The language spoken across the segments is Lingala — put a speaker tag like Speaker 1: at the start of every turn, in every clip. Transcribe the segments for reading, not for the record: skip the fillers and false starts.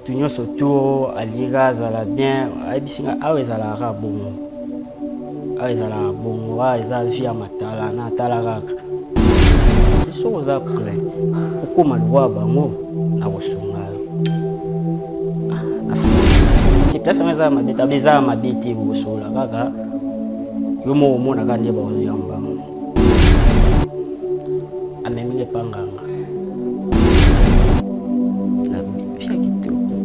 Speaker 1: Moto nyonso to alingaka azala bien, ayebisi nga awa ezalaka bongo, awa ezalaka bongo, awa eza vie ya matala na tala kaka. Soki oza prêt okóma lokola bango, na kosunga yo. Place yango eza mabe te, eza mabe te, bokosola kaka yo moko omonaka nde bakoyamba. Amemi nga epa nganga na fia kitoko,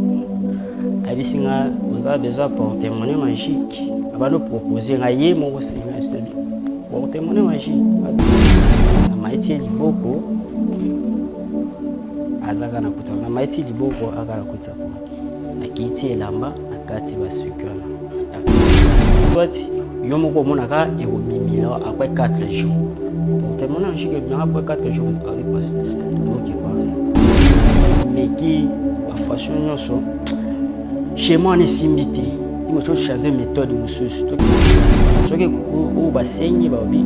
Speaker 1: ayebisi nga oza besoin porte monnaie magique. Abandi propose nga ye moko senga ayebisi porte monnaie magique na maiti ye liboko azaka na kuta na maiti liboko aka na kuta nakiti elamba na kati basuki wana soit yo moko omonaka ekobimila après 4 jours. Porte monnaie magique ebimaka après 4 jours. Okepa meki bafaçon nyonso, schéma wana esimbi te, imoso change méthode mosusu. Soki oyo basengi babi,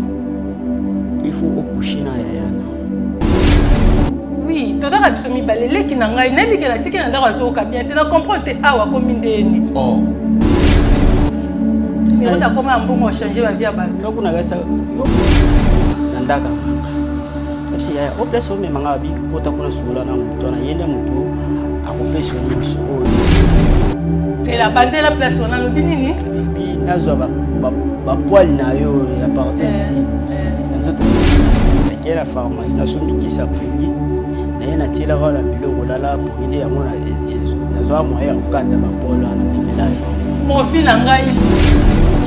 Speaker 1: il faut ocoucher na yaya na
Speaker 2: Oui, tozaka biso mibale. Leki na ngai, nayebi ke natiki na ndako, azoyoka bien te. Na comprendre te awa akomi ndeni.
Speaker 3: Oh.
Speaker 2: Mirote akoma ya mbongo, achange bavie ya bato.
Speaker 1: Kuna kasa na ndaka epsi yaya o place omemanga, babi kota kuna, sukola na moto wana, ye nde moto akopesa yo nyonso oyo.
Speaker 2: Zela, bandela place wana, alobi nini?
Speaker 1: Ebi nazwa bapoils na yo ya partie intime na nzoto. Nakei na pharmacie, nasombi kisi ya pongi naye, natielaka wana biloko, lala pongi nde yango nazwa moyen ya kokata bapoils wana, memela yo.
Speaker 2: Movi na ngai,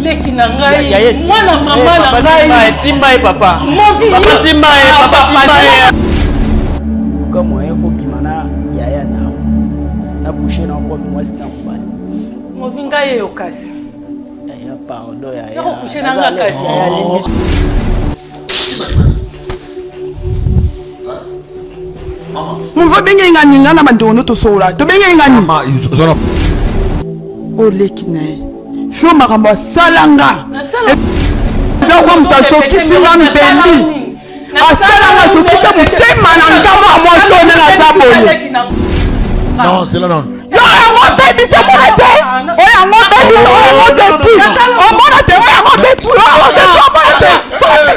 Speaker 2: leki na ngai, mwana mama na ngai.
Speaker 1: Simba ye papa.
Speaker 2: Movi.
Speaker 1: Papa, simba ye papa, simba ye. Luka moyen kobima na yaya na na couche na komi mwasi na mobali.
Speaker 2: Movi, ngai eyo kasi.
Speaker 1: Yaya, pardon yaya.
Speaker 2: Yako couche na nga kasi.
Speaker 1: Yaya, limbisa.
Speaker 4: Movi, obengeli nga nini? Nga na bandeko no tosola, tobengeli nga nini? Oleki na ye fio, makambo asala nga eza kwa moto azokisi nga mbeli, asalanga azokisa motema na nga. Mwa mwasi oyo ndenge aza boye.
Speaker 3: Non, c'est là, non.
Speaker 4: Yo yango mpe biso omona te, oyo yango mpe biso, oyo yango te omona te, oyo yango mpe oyo yango te omona te,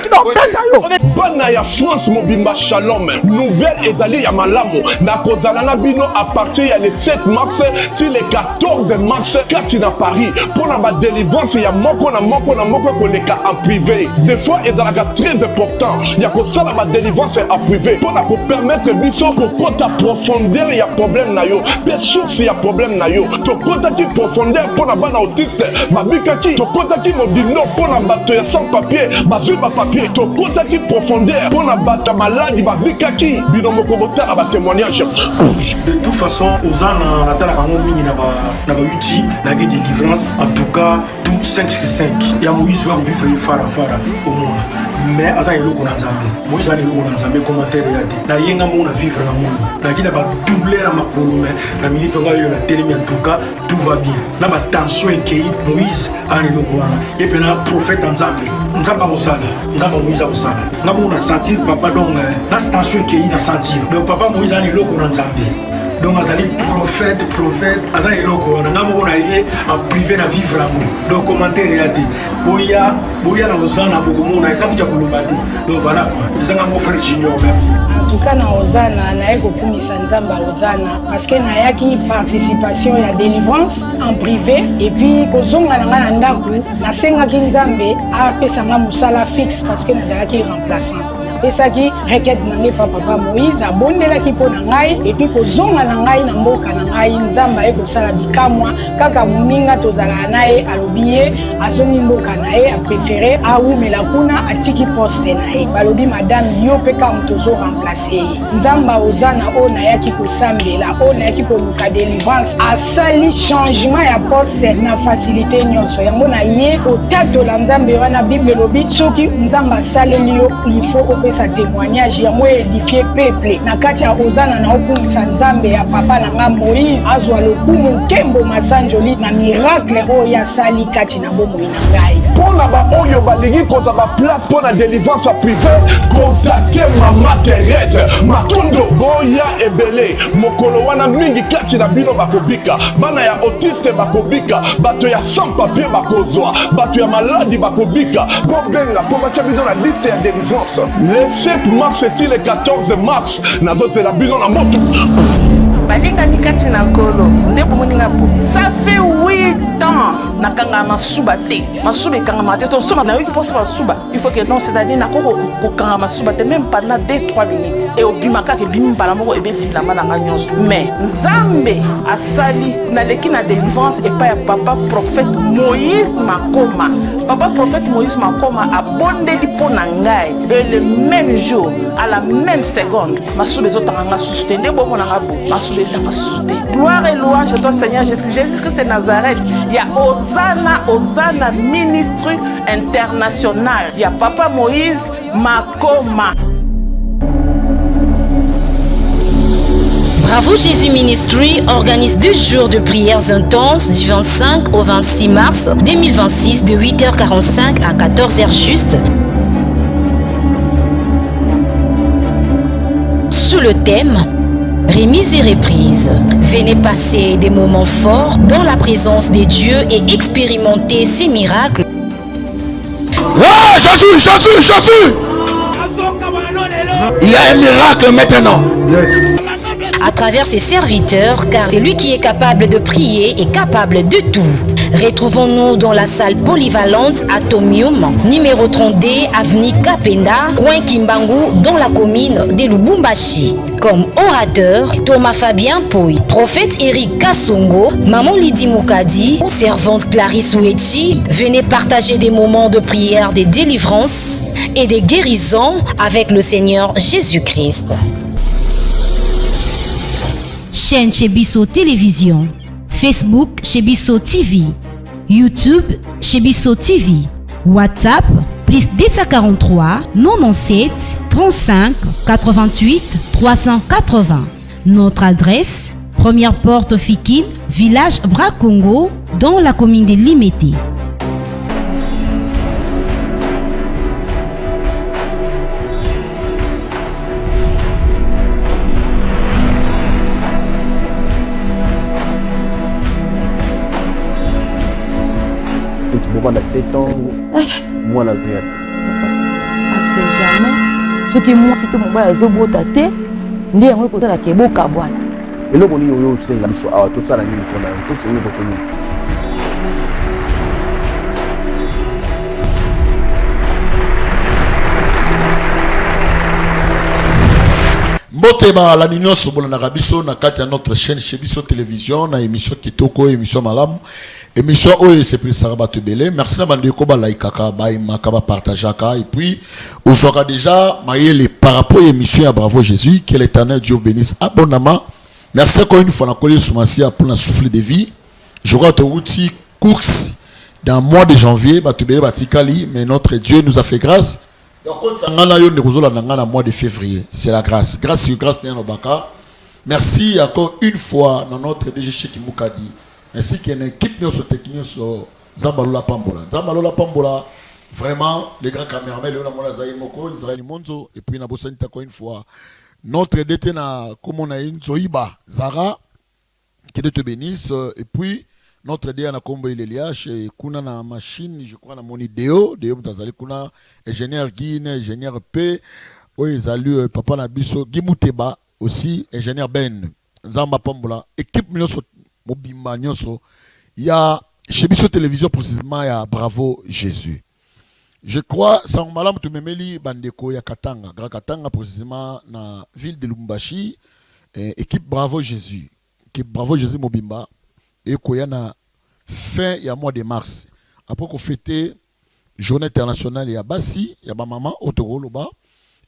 Speaker 4: tobeta yo.
Speaker 5: Bana ya France mobimba, shalom! Nouvelle ezali ya malamu. Nakozala na bino à partir ya le 7 mars ti le 14 mars kati na Paris mpo na badélivrance ya moko na moko na moko koleka en privé. Des fois ezalaka très important ya kosala badélivrance en privé mpo na kopermettre biso kokota profondeur ya problème na yo mpe source ya problème na yo. Tokotaki profondeur mpo na bana autiste, babikaki. Tokotaki modindo mpo na bato ya sans papier, bazwi bapapier. Tokotaki profondeur mpo na bato ya maladi, babikaki. Bino moko botala batémoignage.
Speaker 6: De toute façon, oza na natalaka yango mingi na ba YouTube naki délivrance. En tout cas, tout 5 sur 5 ya Moïse va kovivre ye farafara omona, mais aza eloko na Nzambe. Moïse aza eloko na Nzambe, commentaire ya te. Nayenga moko na vivre na moni naki na badouleur ya makolo, mais na minute ngai oyo natelemi, en tout cas tout va bien, na batension ekei. Moïse aza na eloko wana, ye mpena prophète ya Nzambe. Nzambe akosala, Nzambe ya Moïse akosala. Nga moko na sentir papa, donc na tension ekei, na sentir. Donc papa Moïse aza na eloko na Nzambe, donc azali prophète, prophète, aza eloko wana. Nga moko na ye en privé na vivre yango, donc commentaire ya te. Boya, boya na Ozana, bokomona, eza kuta koloba te. Donc voilà quoi, eza nga mon frère Junior, merci.
Speaker 7: En tout cas, na Ozana naye kokumisa Nzambe ya Ozana parce que nayaki participation ya délivrance en privé et puis kozonga na ngai na ndako, nasengaki Nzambe apesa nga mosala fixe parce que nazalaki remplaçante. Napesaki requête na ngai pa papa Moïse, abondelaki mpo na ngai et puis kozonga na ngai na mboka na ngai, Nzambe aye kosala bikamwa. Kaka moninga tozalaka na ye alobi ye azongi mboka na ye, apréféré awumela kuna, atiki poste na ye. Balobi: "Madame, yo mpe kaka moto ozoremplace ye." Nzambe Ozana oyo nayaki kosambela, oyo nayaki koluka délivrance, asali changement ya poste na facilité nyonso. Yango na ye kotatola Nzambe wana. Bible elobi soki Nzambe asaleli yo, il faut opesa témoignage, yango édifie peuple. Na kati ya Ozana na okumisa Nzambe. ya papa na nga Moïse azwa lokumu, nkembo, masanjoli na miracle oyo ye asali kati na bomoi na ngai.
Speaker 5: Mpo na baoyo balingi kozwa baplace mpo na delivrance ya prive, contacte mama Therese Matondo. Boya ebele mokolo wana, mingi kati na bino bakobika, bana ya autiste bakobika, bato ya sans papier bakozwa, bato ya maladi bakobika. Bobenga mpo batya bino na liste ya delivrance. Le 7 mars ti le 14 mars, nazozela bino na moto.
Speaker 8: Balingami kati na Nkolo, nde bomoni nga bo. Ça fait 8 ans nakangaka masuba te. Masuba ekangamaka te. Tosomba nayoki mposa masuba. Il faut que non, c'est-à-dire nakoki kokanga masuba te même pendant 2 3 minutes. Et obima kaka ebimi mbala moko ebebisi bilamba na nga nyonso. Mais Nzambe asali naleki na délivrance epai ya papa prophète Moïse Makoma. Papa prophète Moïse Makoma abondeli mpo na ngai et le même jour à la même seconde masuba ezotanga nga susu te nde bomona nga bo masuba etanga susu te. Gloire et louange à toi Seigneur Jésus Jésus Christ de Nazareth ya Ozana Ozana Ministry International ya papa Moïse Makoma.
Speaker 9: Bravo Jésus Ministry organise 2 jours de prières intenses du 25 au 26 mars 2026 de 8h45 à 14h juste. Sous le thème Remise et reprise. Venez passer des moments forts dans la présence des dieux et expérimenter ces miracles.
Speaker 3: Oh, Jésus, Jésus, Jésus! Il y a un miracle maintenant.
Speaker 5: Yes.
Speaker 9: À travers ses serviteurs, car c'est lui qui est capable de prier et capable de tout. Retrouvons-nous dans la salle polyvalente Atomium, numéro 30D, avenue Kapenda, coin Kimbangu, dans la commune de Lubumbashi. Comme orateur, Thomas Fabien Pouy, prophète Eric Kassongo, Maman Lydie Moukadi, servante Clarisse Ouechi, venez partager des moments de prière, des délivrances et des guérisons avec le Seigneur Jésus-Christ. Chaîne Chebiso Télévision, Facebook Chebiso TV, YouTube Chebiso TV, WhatsApp plus 243 97 35 88 380. Notre adresse, première porte Fikine, village Bracongo, dans la commune de Limete.
Speaker 10: Bobanda 7 ans, mwana ya
Speaker 11: parce que jamais soki mwasi to mobali azobota te nde yango ekosalaka ebokabwana.
Speaker 10: Eloko nini oyo osenga biso awa, tosala nini mpona yango, tosengi kote nini?
Speaker 3: Mbote balandi nyonso bolandaka biso na kati ya notre chaîne chez biso télévision, na émission kitoko, émission malamu, émission oyo esepelisaka bato ebele. Merci na bandeko balaikaka, bayemaka, bapartageaka et puis ozwaka déjà mayele par rapport à émission ya Bravo Jésus. Que l'Éternel Dieu vous bénisse abondamment. Merci encore une fois na Koli Sumasia pour la souffle de vie. Je crois que outi course dans mois de janvier bato ebele batikali, mais notre Dieu nous a fait grâce. Ngana yo ndeko ozolanda nga na mois de février, c'est la grâce, grâce sur grâce neno baka. Merci encore une fois na notre DG Cheki Mukadi ainsi qu'une équipe nyonso technique nyonso. Nzambe alola pambola, Nzambe alola pambola vraiment les grands caméramans Léon Mola Zaï Moko Israël Monzo et puis na bosani encore une fois notre DT na comme on a Nzoiba Zara, que Dieu te bénisse. Et puis notre DA na kombo Ilelia chez kuna na machine, je crois na moni Deo Deo mutazali kuna ingénieur Guy, ingénieur P oyo ezali papa na biso Guy Muteba aussi, ingénieur Ben Nzamba pambola équipe nyonso mobimba nyonso ya chez biso télévision, précisément ya Bravo Jésus. Je crois sango malamu tumemeli bandeko ya Katanga, Grand Katanga, précisément na ville de Lubumbashi, équipe Bravo Jésus, équipe Bravo Jésus mobimba ekoya na fin ya mois de mars après qu'on fêter journée internationale ya basi ya ba maman otokoloba.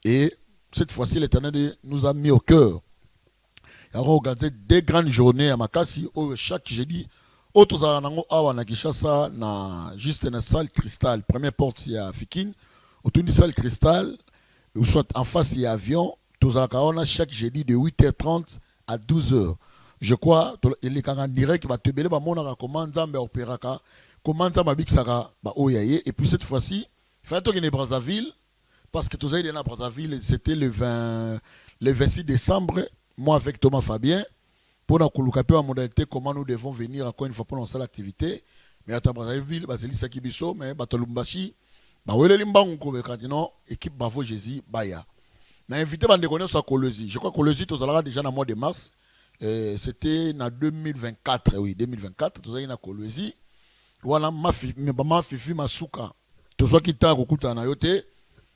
Speaker 3: Et cette fois-ci l'Éternel nous a mis au cœur ya organiser des grandes journées à Makasi où chaque jeudi oyo nango awa na Kinshasa na juste na salle Cristal, première porte ya Fikine, autour salle Cristal ou soit en face ya avion. Tozalaka wana chaque jeudi de 8h30 à 12 heures. Je crois elekaka en direct bato ebele bamonaka comment Nzambe aoperaka, comment Nzambe abikisaka ba oyo ya ye. Et puis cette fois-ci, fallait tokende Brazzaville parce que tozali na Brazzaville, c'était le 20 le 26 décembre, moi avec Thomas Fabien pona koluka mpe ba modalité comment nous devons venir encore une fois pona kosala activité. Mais ata Brazzaville bazelisaki biso, mais bato ya Lubumbashi baweleli mbangu kobeka non équipe Bravo Jésus baya. Na invité bandeko nyonso ya Kolwezi. Je crois Kolwezi tozalaka déjà na mois de mars. C'était na 2024, oui, 2024 tozalaki na Kolwezi. Wana mafi mafifi masuka tozwaki ntango kokutana na yo te,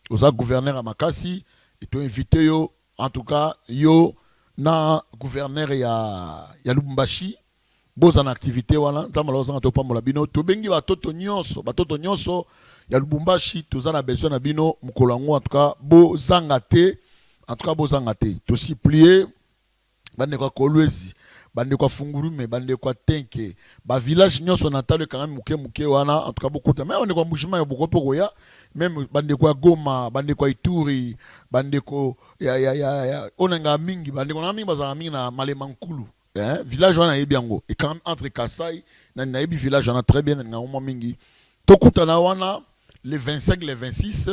Speaker 3: oza gouverneur ya makasi et to invité yo en tout cas yo na gouverneur ya Lubumbashi boza na activité wana. Nzambe alozanga topambola bino. Tobengi batoto nyonso, batoto nyonso ya Lubumbashi, toza na besoin na bino mokolo yango. En tout cas bozanga te, en tout cas bozanga te. Tosupplier bandeko ya Kolwezi, bandeko ya Fungurume, bandeko ya Tenke, bavillage nyonso na talo ekangami moke moke wana. En tout cas bokuta me bandeko ya Mbujimayi, boko mpe koya même bandeko ya Goma, bandeko ya Ituri, bandeko ya oyo nangaka mingi, bandeko nanga mingi bazalaka mingi na Malema Nkulu, eh, village wana nayebi yango, ekangami entre Kasai na nayebi village wana très bien, nalinga mwa mingi. Tokutana wana le 25, le 26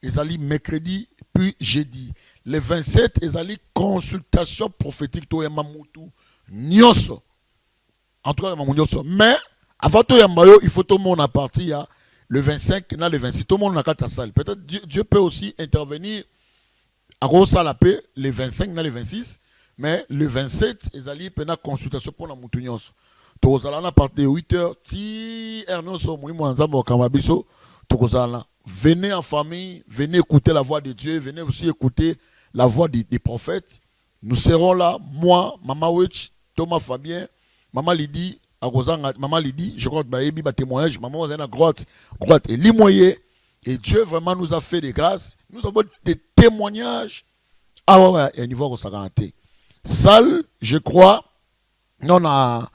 Speaker 3: ezali mercredi puis jeudi le 27 ezali consultation prophétique. Toyamba mutu nyonso, en tout cas yamba mutu nyonso, mais avant toyamba yo, il faut tomona partir ya le 25 na le 26, tomona na kati ya salle. Peut-être Dieu peut aussi intervenir akosala mpe le 25 na le 26, mais le 27 ezali mpena consultation mpona mutu nyonso. Tokozala na partir de 8 heures ti heure nyonso molimo ya Nzambe okamba biso. Tokozala na, venez en famille, venez écouter la voix de Dieu, venez aussi écouter la voix des prophètes. Nous serons là, moi, Mama Witch, Thomas Fabien, Mama Lydie akozanga. Mama Lydie, je crois bayebi ba témoignage. Mama ozali na grotte, grotte elimoye et Dieu vraiment nous a fait des grâces. Nous avons des témoignages awa ya niveau akosakana te. Salle, je crois non, na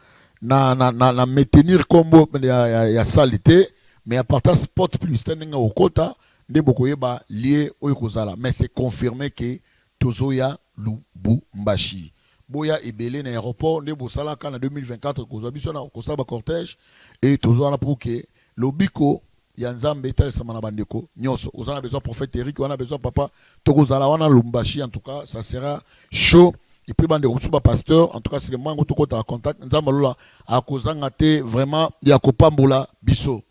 Speaker 3: maintenir kombo ya salle te, mais à partir spot publicitaire ndenge okota nde bokoyeba lieu oyo kozala. Mais c'est confirmé que tozoya Lubumbashi. Boya ebele na aéroport nde bosalaka na 2024 kozwa biso na kosala bacortège et toza wana pour que lobiko ya Nzambe etalisama na bandeko nyonso. Oza na besoin prophète Eric wana, besoin papa, tokozala wana Lubumbashi. En tout cas ça sera chaud. Et puis bandeko mosusu, bapasteur, en tout cas c'est le moyen ngo tokotaka contact. Nzambe alola akozanga te vraiment ya kopambola biso.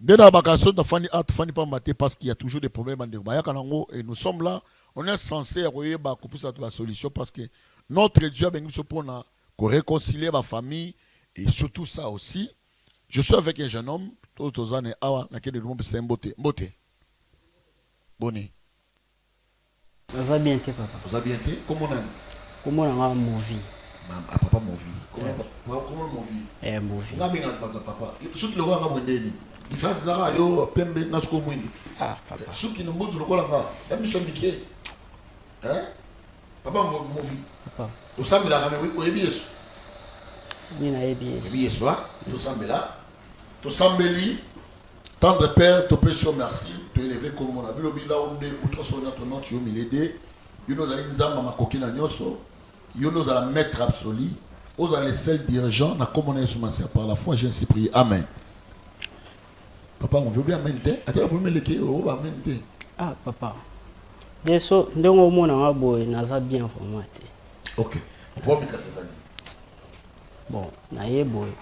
Speaker 3: Nde na bakaso tofandi a tofandi pamba te, parce qu'il y a toujours des problèmes, bandeko bayaka nango et nous sommes là, on est censé ya koyeba kopesa bato basolution, parce que notre Dieu abengi biso mpona koréconcilier bafamille et surtout ça aussi. Je suis avec un jeune homme, to toza ne awa nakende lumopesa ye mbote. Mbote, boni?
Speaker 1: Naza bien te, papa.
Speaker 3: Oza bien te? Kombo nani?
Speaker 1: Kombo na nga Movi.
Speaker 3: Ah, papa Movi. Comment Movi?
Speaker 1: Eh, Movi.
Speaker 3: Nga benga bato papa. Soki lokola nga bwendeni, différence ezaka yo pembe na suko mwindu.
Speaker 1: Ah, papa.
Speaker 3: Suki na mbonzo lokola nga ya miso mike. Hein, papa Movi?
Speaker 1: Papa.
Speaker 3: Osambelaka? Me oyebi Yesu?
Speaker 1: Ni nayebi Yesu.
Speaker 3: Oyebi Yesu? A tosambela, tosambeli. Tendre Père, topesi yo merci, toélever kombo na bino bila nde utrosona ton nom, tu au milieu de yo. Nde ozali Nzambe makoki na nyonso, yo nde ozala maître absolu, ozala le seul dirigeant. Na kombo na Yesu Masiya, par la foi j'ai ainsi prié, amen. Papa, on veut bien amen te, ata la première leke oyo amen te.
Speaker 1: Ah papa, nde so ndenge omona nga boye, naza bien vraiment te.
Speaker 3: Ok, problème kasi ezali?
Speaker 1: Bon, naye boye,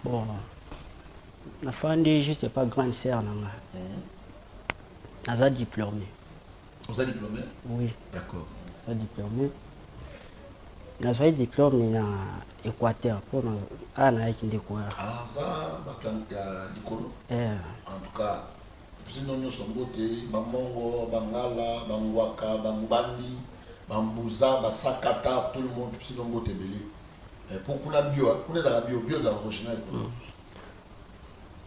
Speaker 1: bon, nafandi juste pas grande sœur na nga. Naza diplômé.
Speaker 3: Oza diplômé?
Speaker 1: Oui.
Speaker 3: D'accord.
Speaker 1: Naza diplômé, nazwaki diplôme na Équateur mpo awa nayaki nde koya.
Speaker 3: Ah, oza bato ya likolo.
Speaker 1: Eh.
Speaker 3: En tout cas bino nyonso mbote, bamongo, bangala, bangwaka, bangbandi, bambuza, basakata, tout le monde, bino mbote ebele. Po kuna bio, kuna ezalaka bio, bio ezalaka original kuna.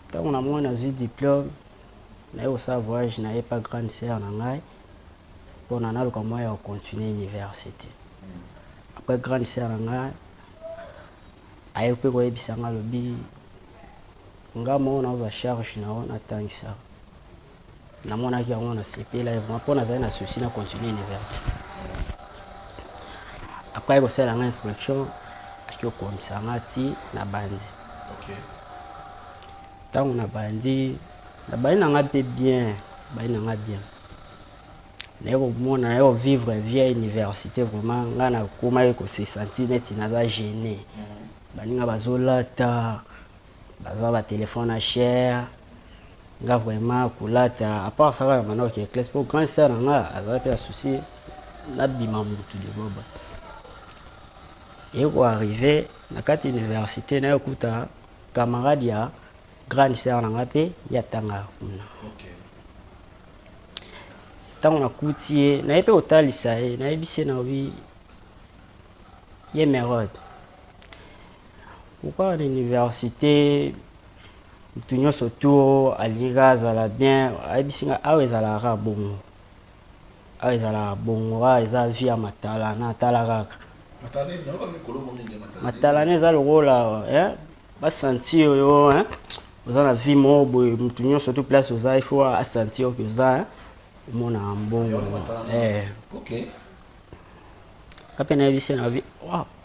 Speaker 1: Ntango namoni nazwi diplôme, naye kosala voyage, naye pa grande sœur na ngai mpona naluka moyen ya kocontinue université. Après, grande sœur na ngai aye mpe koyebisa ngai, alobi nga moko nazwa charge na yo, natangisa. Namonaki yango, nasepela vraiment mpo nazali na souci na continuer université. Après kosala nga inscription, aki kokomisa nga ti na bandi. Ntango na bandi, nabandi na nga mpe bien, bandi na nga bien, naye komona, naye kovivre vie ya université. Vraiment, nga nakomaki kose sentir neti naza gêné. Baninga bazolata, baza batelefone na cher, nga vraiment kolata, à part saka na banda kokende classe, mpo grande sœur na nga azala mpe na souci nabima mutu de boba. Eye koarrive na kati université, naye kokuta camarade ya grande sœur na nga, mpe ye atangaka kuna. Ntango nakuti ye, naye mpe kotalisa ye, nayebisi ye, nabi ye: "Merode, pourquoi na université mutu nyonso to alingi azala bien?" Ayebisi nga: "Awa ezalaka kaka bongo, awa ezalaka bongo, awa eza vie ya matalana. Tala kaka matalana, eza lokola basentir oyo oza na vie moko boye. Mutu nyonso to place oza, il faut asentir oke oza omonaka mbongo." Nga mpe nayebisi na bi: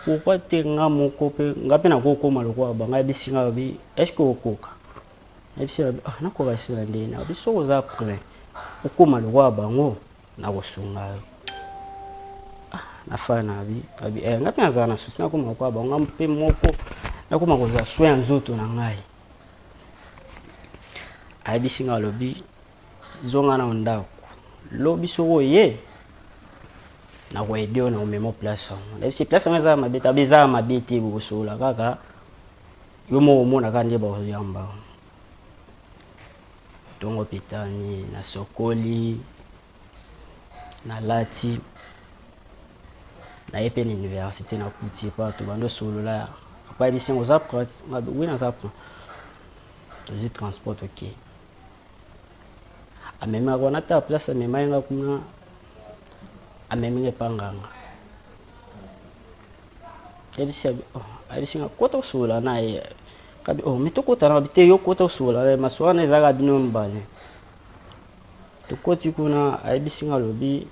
Speaker 1: "Pourquoi te nga moko mpe, nga mpe nakokóma lokola bango?" Ayebisi nga bi: "Est ce que okoka?" Nayebisi na bi: "Ah, nakoka esila ndenge na bi. Soki oza prêt okóma lokola bango, nakosunga yo." Nafana na bi abi: "Nga mpe nazala na souci nakóma lokola bango, nga mpe moko nakóma kozwa soin ya nzoto na ngai." Ayebisi nga, alobi: "Zonga na ndako, lobi soki oye, nakoaider yo na komema place yango." Nayebisi: "Place yango eza mabe te?" Abi: "Eza mabe te, bokosola kaka, yo moko omona kaka nde bakoyamba." Ntongo pitani, nasokoli, nalati, naye mpe na université, nakuti epa tobandi osolola. Apa ayebisi ngo: "Oza prêt?" "Oui, naza prêt." Tozwi transport, oke. Amemaka wana ta place, amemaki nga kuna, amemi nga epa nganga. Ayebisi, ayebisi nga: "Kota osolola na ye." Kabi: "Oh, mais tokota na te, yo kota osolola na ye, masolo wana ezalaka bino mibale." Tokoti kuna, ayebisi nga, alobi: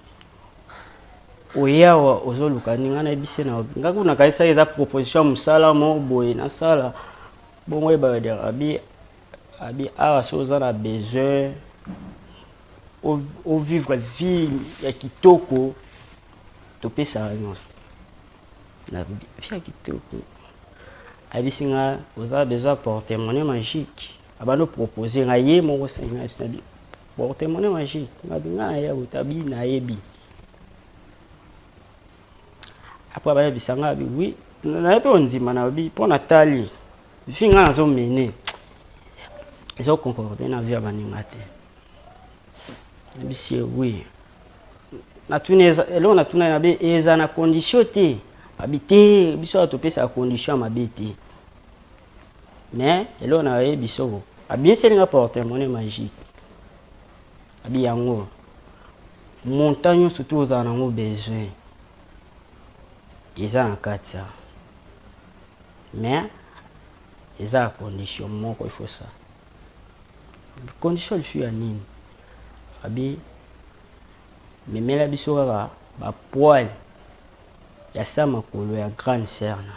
Speaker 1: "Oyawa ozoluka nini?" Nga nayebisi na nga kuna kanisaki eza proposition ya mosala moko boye nasala bongo. Oyeba, abi awa so oza na besoin ovivre vie ya kitoko, topesaka nyonso na vie ya kitoko. Ayebisi nga: "Oza besoin porte monnaie magique?" Abandi opropose nga ye moko senga. Ayebisi na bi: "Porte monnaie magique?" Nga bi: "Nga nayebi te." Abi: "Nayebi." Après bayebisa nga, abi: "Oui, naye mpe ondima." Na bi: "Mpo natali vie nga nazomene, ezoconcorde na vie ya baninga te." Nayebisi ye: "Oui." Natuni eloko, natuna na be: "Eza na condition te?" Abi: "Te, biso awa topesaka condition ya mabe te, mais eloko nayebi soko." Abimiseli nga porte monnaie magique, abi: "Yango montant nyonso to ozala nango besoin eza na kati ya, mais eza ya condition moko, il faut ça." "Condition lisusu ya nini?" Abi: "Memela biso kaka bapoils ya sa makolo ya grande sœur na."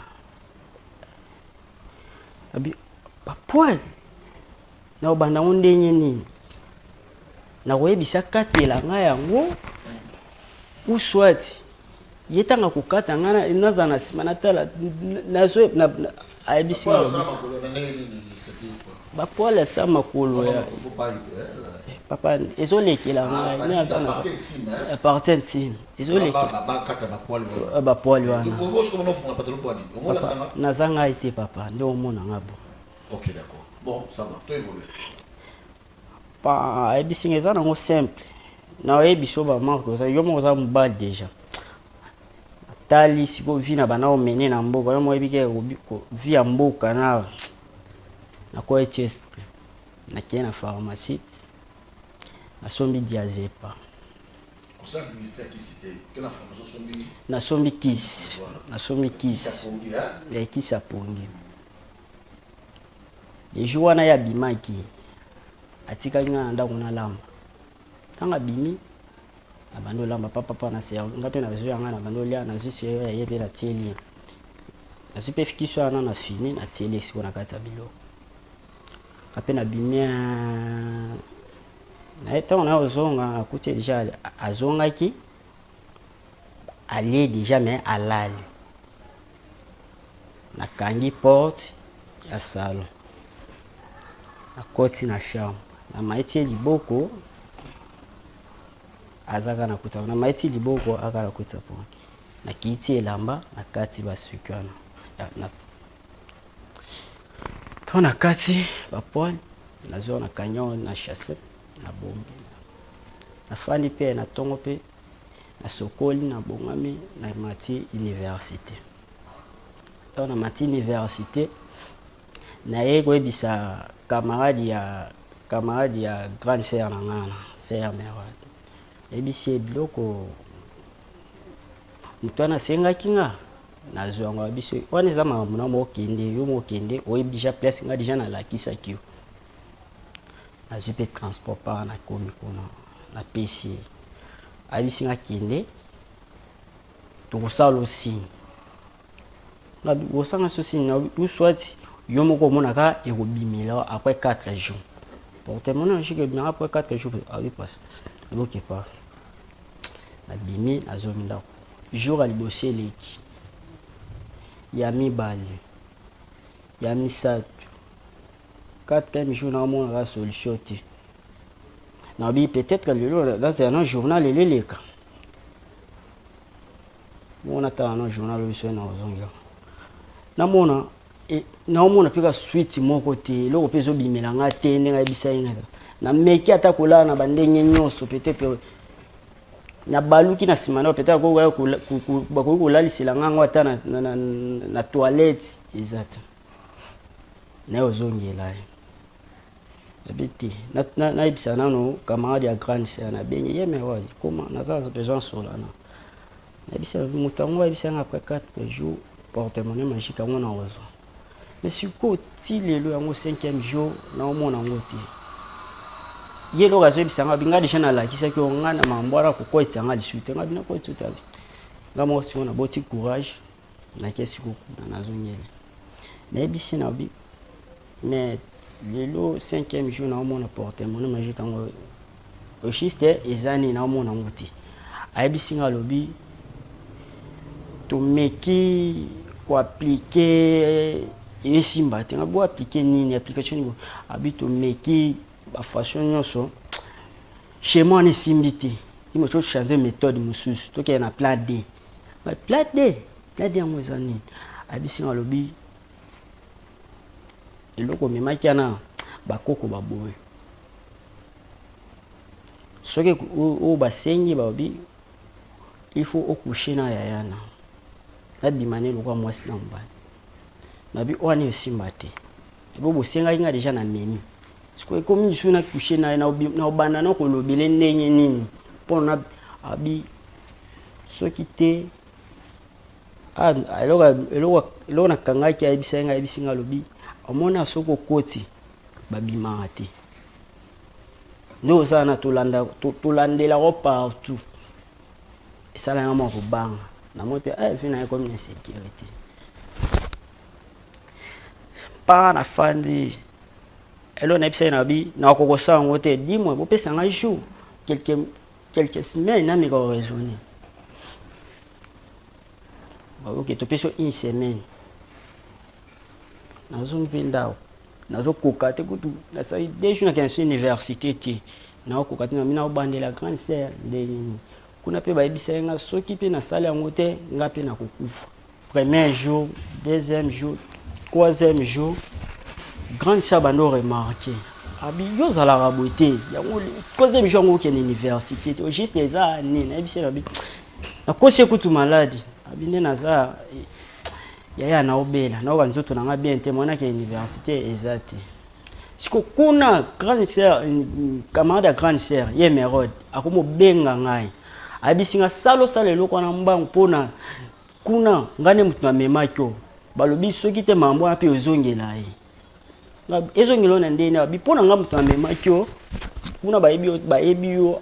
Speaker 1: Abi: "Bapoils na kobanda yango ndenge nini? Nakoyebisa katela ngai yango, ou soit ye ntango akokata, ngai nazala na nsima natala." Ayebisi bapoils ya sa makolo ya papa ezolekela ngai, naza na partie intime, ezolekela bapoils wana. Naza ngai te, papa, nde omona nga bo.
Speaker 3: Ok, d'accord. Bon, ça va, to évolue.
Speaker 1: Pa ayebisi nga: "Eza nango simple, na oyebi so bamarke oza, yo moko oza mobali déjà." Tali sikoyo vie na bana omene na mboka, yo moko oyebi ke vie ya mboka na nakoya eti esprit. Nakei na pharmacie, nasombi diazepa.
Speaker 3: Osala publicité ya kisi te, ke na pharmacie osombi?
Speaker 1: Nasombi kisi, nasombi kisi ya kisi ya pongi. Le jour wana ye abimaki, atikaki nga na ndako, nalamba. Ntango abimi, nabandi olamba papapa na servi nga mpe nazwi yanga, nabandi olia, nazwi seri ya ye mpe natieli ye, nazwi mpe kiso wana na fini natieli ye sikoyo na kati ya biloko nga mpe nabimi na ye. Ntango naye ozonga, nakuti ye deja azongaki, alie deja mais alali. Nakangi porte ya salon, nakoti na chambre, namaiti ye liboko, aza kaka na kuta, namaiti liboko aka na kuta pongi, nakiti elamba na kati basuki wana na to na kati bapoile, nazwa na kanyo na chasse na bombi, nafandi mpe na tongo mpe nasokoli, nabongami, namati université. Ntango namati université, naye koyebisa camarade ya grande sœur na ngai na sœur mère, nayebisi ye biloko moto wana asengaki nga nazwa yango. Biso wana eza makambo na mo okende, yo mo okende, oyebi déjà place nga déjà nalakisaki yo. Nazwi mpe transport par, nakomi kuna, napesi ye, ayebisi nga: "Kende, tokosala osigne." Osanga so signe ou soit yo moko omonaka ekobimela après 4 jours. Porte-monnaie magique ebimaka après 4 jours. Abi passe oke pa nabimi, nazongi ndako. Jour ya liboso eleki, ya mibale, ya misato, quatrième jour, naomonaka solution te. Nabi peut-être lelo nazala na journal, lelo eleka mona tala na journal oyo soki nakozongela, namona naomona mpe ka suite moko te, eloko mpe ezobimela nga te. Ndenge ayebisa ye nga, nameki ata kolala na bandenge nyonso, peut-être nabaluki na nsima ndako, peut-être bakoki kolalisela nga yango ata na toilette, eza te. Naye ozongela ye, nabi te, nayebisa nano camarade ya grande sœur. Nabengi ye: "Mais wali koma naza besoin solana." Nayebisa moto yango, ayebisa nga après 4 jours porte-monnaie magique yango na ozwa. Mais sikoyo ti lelo yango cinquième jour, naomona yango te. Ye eloko azoyebisa nga, nga déjà nalakisaki yo nga na makambo wana, kokoyetisa nga lisusu te. Nga bina koyetisa te, nga moko sikoyo naboti courage, nake sikoyo kuna, nazongeli, nayebisi na bi: "Mais lelo cinquième jour, naomona porte-monnaie magique yango juste eza nini, naomona yango te." Ayebisi nga, alobi: "Tomeki koappliquer, esimba te." Nga bo appliquer nini, application nini? Abi: "Tomeki bafaçon nyonso, schéma wana esimbi te, imo tochange méthode mosusu, tokende na plan D." Plan D, plan D yango eza nini? Ayebisi nga, alobi: "Eloko omemaki wana, bakoko baboye, soki oyo basengi, balobi il faut ocoucher na yaya na nabima ne lokola mwasi na mobali." Nabi wana esimba te, ebo bosengaki nga déjà na memi, sikoyo ekomi lisusu na couche na ye, na obanda na kolobele ndenge nini mpona? Abi soki te eloko nakangaki. Ayebisa nga, ayebisi nga, alobi: "Omona, soki okoti, babimaka te, nde ozala na tolandelako partout." Esalanga mwa kobanga, namoni mpe vie na ye komi na insécurité mpa nafandi. Eloko nayebisa ye, na bi nakoki kosala yango te, dimwe bopesa nga jour, quelques semaines, nameka koraisonner. Ok, topesi yo une semaine. Nazongi mpe ndako, nazokoka te kutu, nasali 2 jours, nakende so université te, naokoka te. Nami naobandela grande sœur ndenge nini kuna mpe bayebisa ye nga soki mpe nasali yango te, nga mpe nakokufa. Premier jour, deuxième jour, troisième jour, grande sœur bando remarquer, abi: "Yo ozalaka boye te, yango troisième jour yango okende université te, juste eza nini?" Nayebisi ye, nabi nakosi ekutu maladi, abi nde naza yaya, naobela, naoka nzoto nanga bien te, mwana ke université eza te. Siko kuna grande sœur, camarade ya grande sœur ye Mérode akomobenga ngai, ayebisi nga: "Sala, osala eloko wana mbangu, mpona kuna ngai nde moto namemaki o, balobi soki te makambo wana mpe ozongela ye, ezongela oyo na ndeni." Abi mpo na ngai moto namemaki o. Kuna bayebi yo, bayebi yo,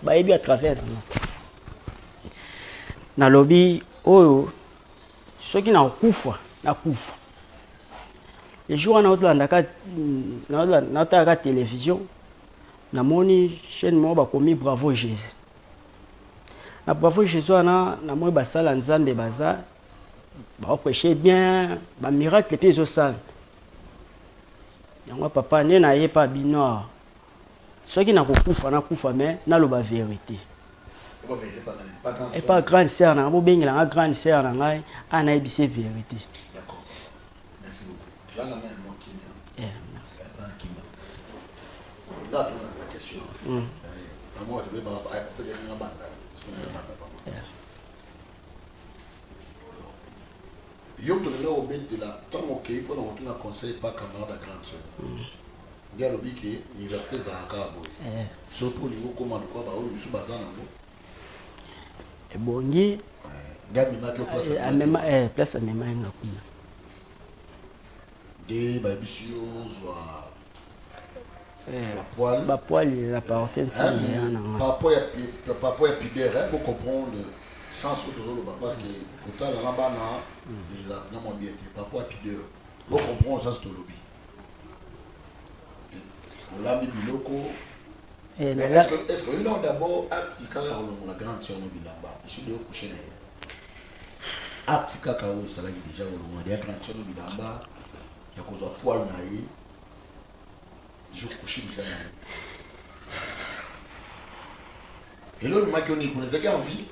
Speaker 1: bayebi à travers na nga. Nalobi oyo soki nakokufa nakufa. Le jour wana naolandaka naotalaka télévision namoni chaîne moko bakomi Bravo Jésus. Na Bravo Jésus wana namoni basala Nzambe baza baoprêche bien, ba miracle mpe ezosala. Yango papa nde naye pa bino awa. Soki nakokufa nakufa mais naloba verite. Epa grande sœur na nga bobengela nga grande sœur na ngai a nayebisi ye verite.
Speaker 3: D'accord. Merci beaucoup. Zala na mwa kimia.
Speaker 1: Eh,
Speaker 3: na kimia. Nga tuna ba question. Mm. Na mwa to ba ba fait nga banda. Sikoyo na banda papa.
Speaker 1: Yeah.
Speaker 3: Yo moto olinga kobetela ntango okei mpo na kotuna conseil epa camarade ya grande sœur mm. nde alobi ke université ezalaka kaka boye eh. soki mpo olingi okóma lokola baoyo mosusu baza nango
Speaker 1: ebongi
Speaker 3: eh, nde amemaki yo place
Speaker 1: eh, place amemaki nga kuna
Speaker 3: nde bayebisi yo ozwa
Speaker 1: bapoil na partie
Speaker 3: par rapport ya pudeur bo comprendre sens oyo tozoloba parce que kotala na bana eza na mwa bien te par rapport ya pudeur bo comprendre sens tolobi olambi biloko est-ce que oyebi nano d'abord acte kaka ya kolongola grande sœur no bilamba isu de ocouche na ye acte kaka oyo osalaki déjà kolongola deya grande sœur no bilamba ya kozwa poil na ye jour couche déjà na ye eloo ememaki yo nini kuna ezalaki envie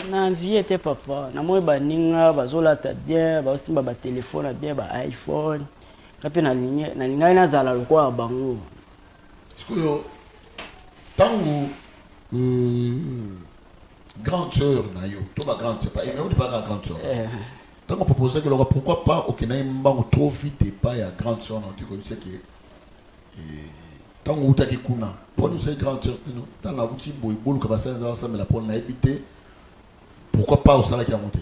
Speaker 1: na envie te papa namoni baninga bazolata bien bazosimba batelefone ya bien ba iphone nga mpe nalingaki nazala lokola bango
Speaker 3: sikoyo ntango euh, grande sœur na yo to ba grande sœur pas emeuti pa grande sœur eh. ntango proposaki eloko pourquoi pas okendaki mbango trop vite epai ya grande sœur na yo te koyebisa ke ntango outaki kuna mpo nini osali grande sœur tino ntango nauti boye boluka basali nzambe basambela mpo nayebi te pourquoi pas osalaki yango te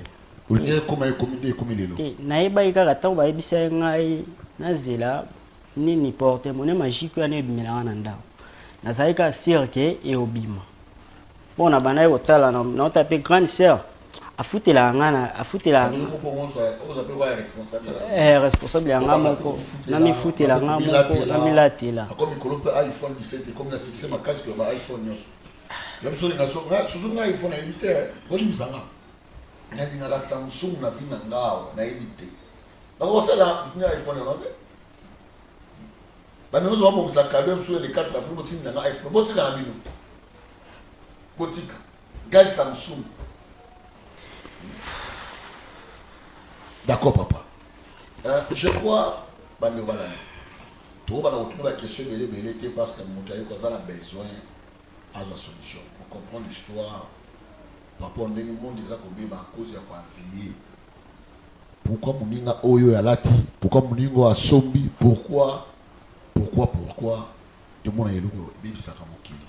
Speaker 3: olingi ekoma ekomi nde ekomi lelo
Speaker 1: te nayebaki kaka ntango bayebisaki ngai nazela nini porte monnaie magique wana ebimelaka na ndako nazalaki kaka sire ke eobima mpo na bandaki kotala naota mpe grande sœur afutelaka nga na afutelaka eh, responsable ya nga moko namifutela nga moko namilatela
Speaker 3: akomi mikolo mpe iphone 17 ekomi na succès makasi koya ba iphone nyonso ya biso olinga surtout nga iphone nayebi te bolimbisa nga nalingaka samsung na vie na nga awa nayebi te nakosala na iphone yango te bandeko nyonso babongisa kado mosusu le 4 avril botindela nga iphone botika na bino botika ngai samsung d'accord papa euh, je crois bandeko balandi tokobanda kotuna baquestion ebele ebele te parce que moto ayoki aza na besoin azwa solution pour comprendre l'histoire par rapport ndenge monde eza kobeba à cause ya koenvie pourquoi moninga oyo alati pourquoi moninga oyo asombi pourquoi pourquoi pourquoi tomona eloko ebebisaka mokili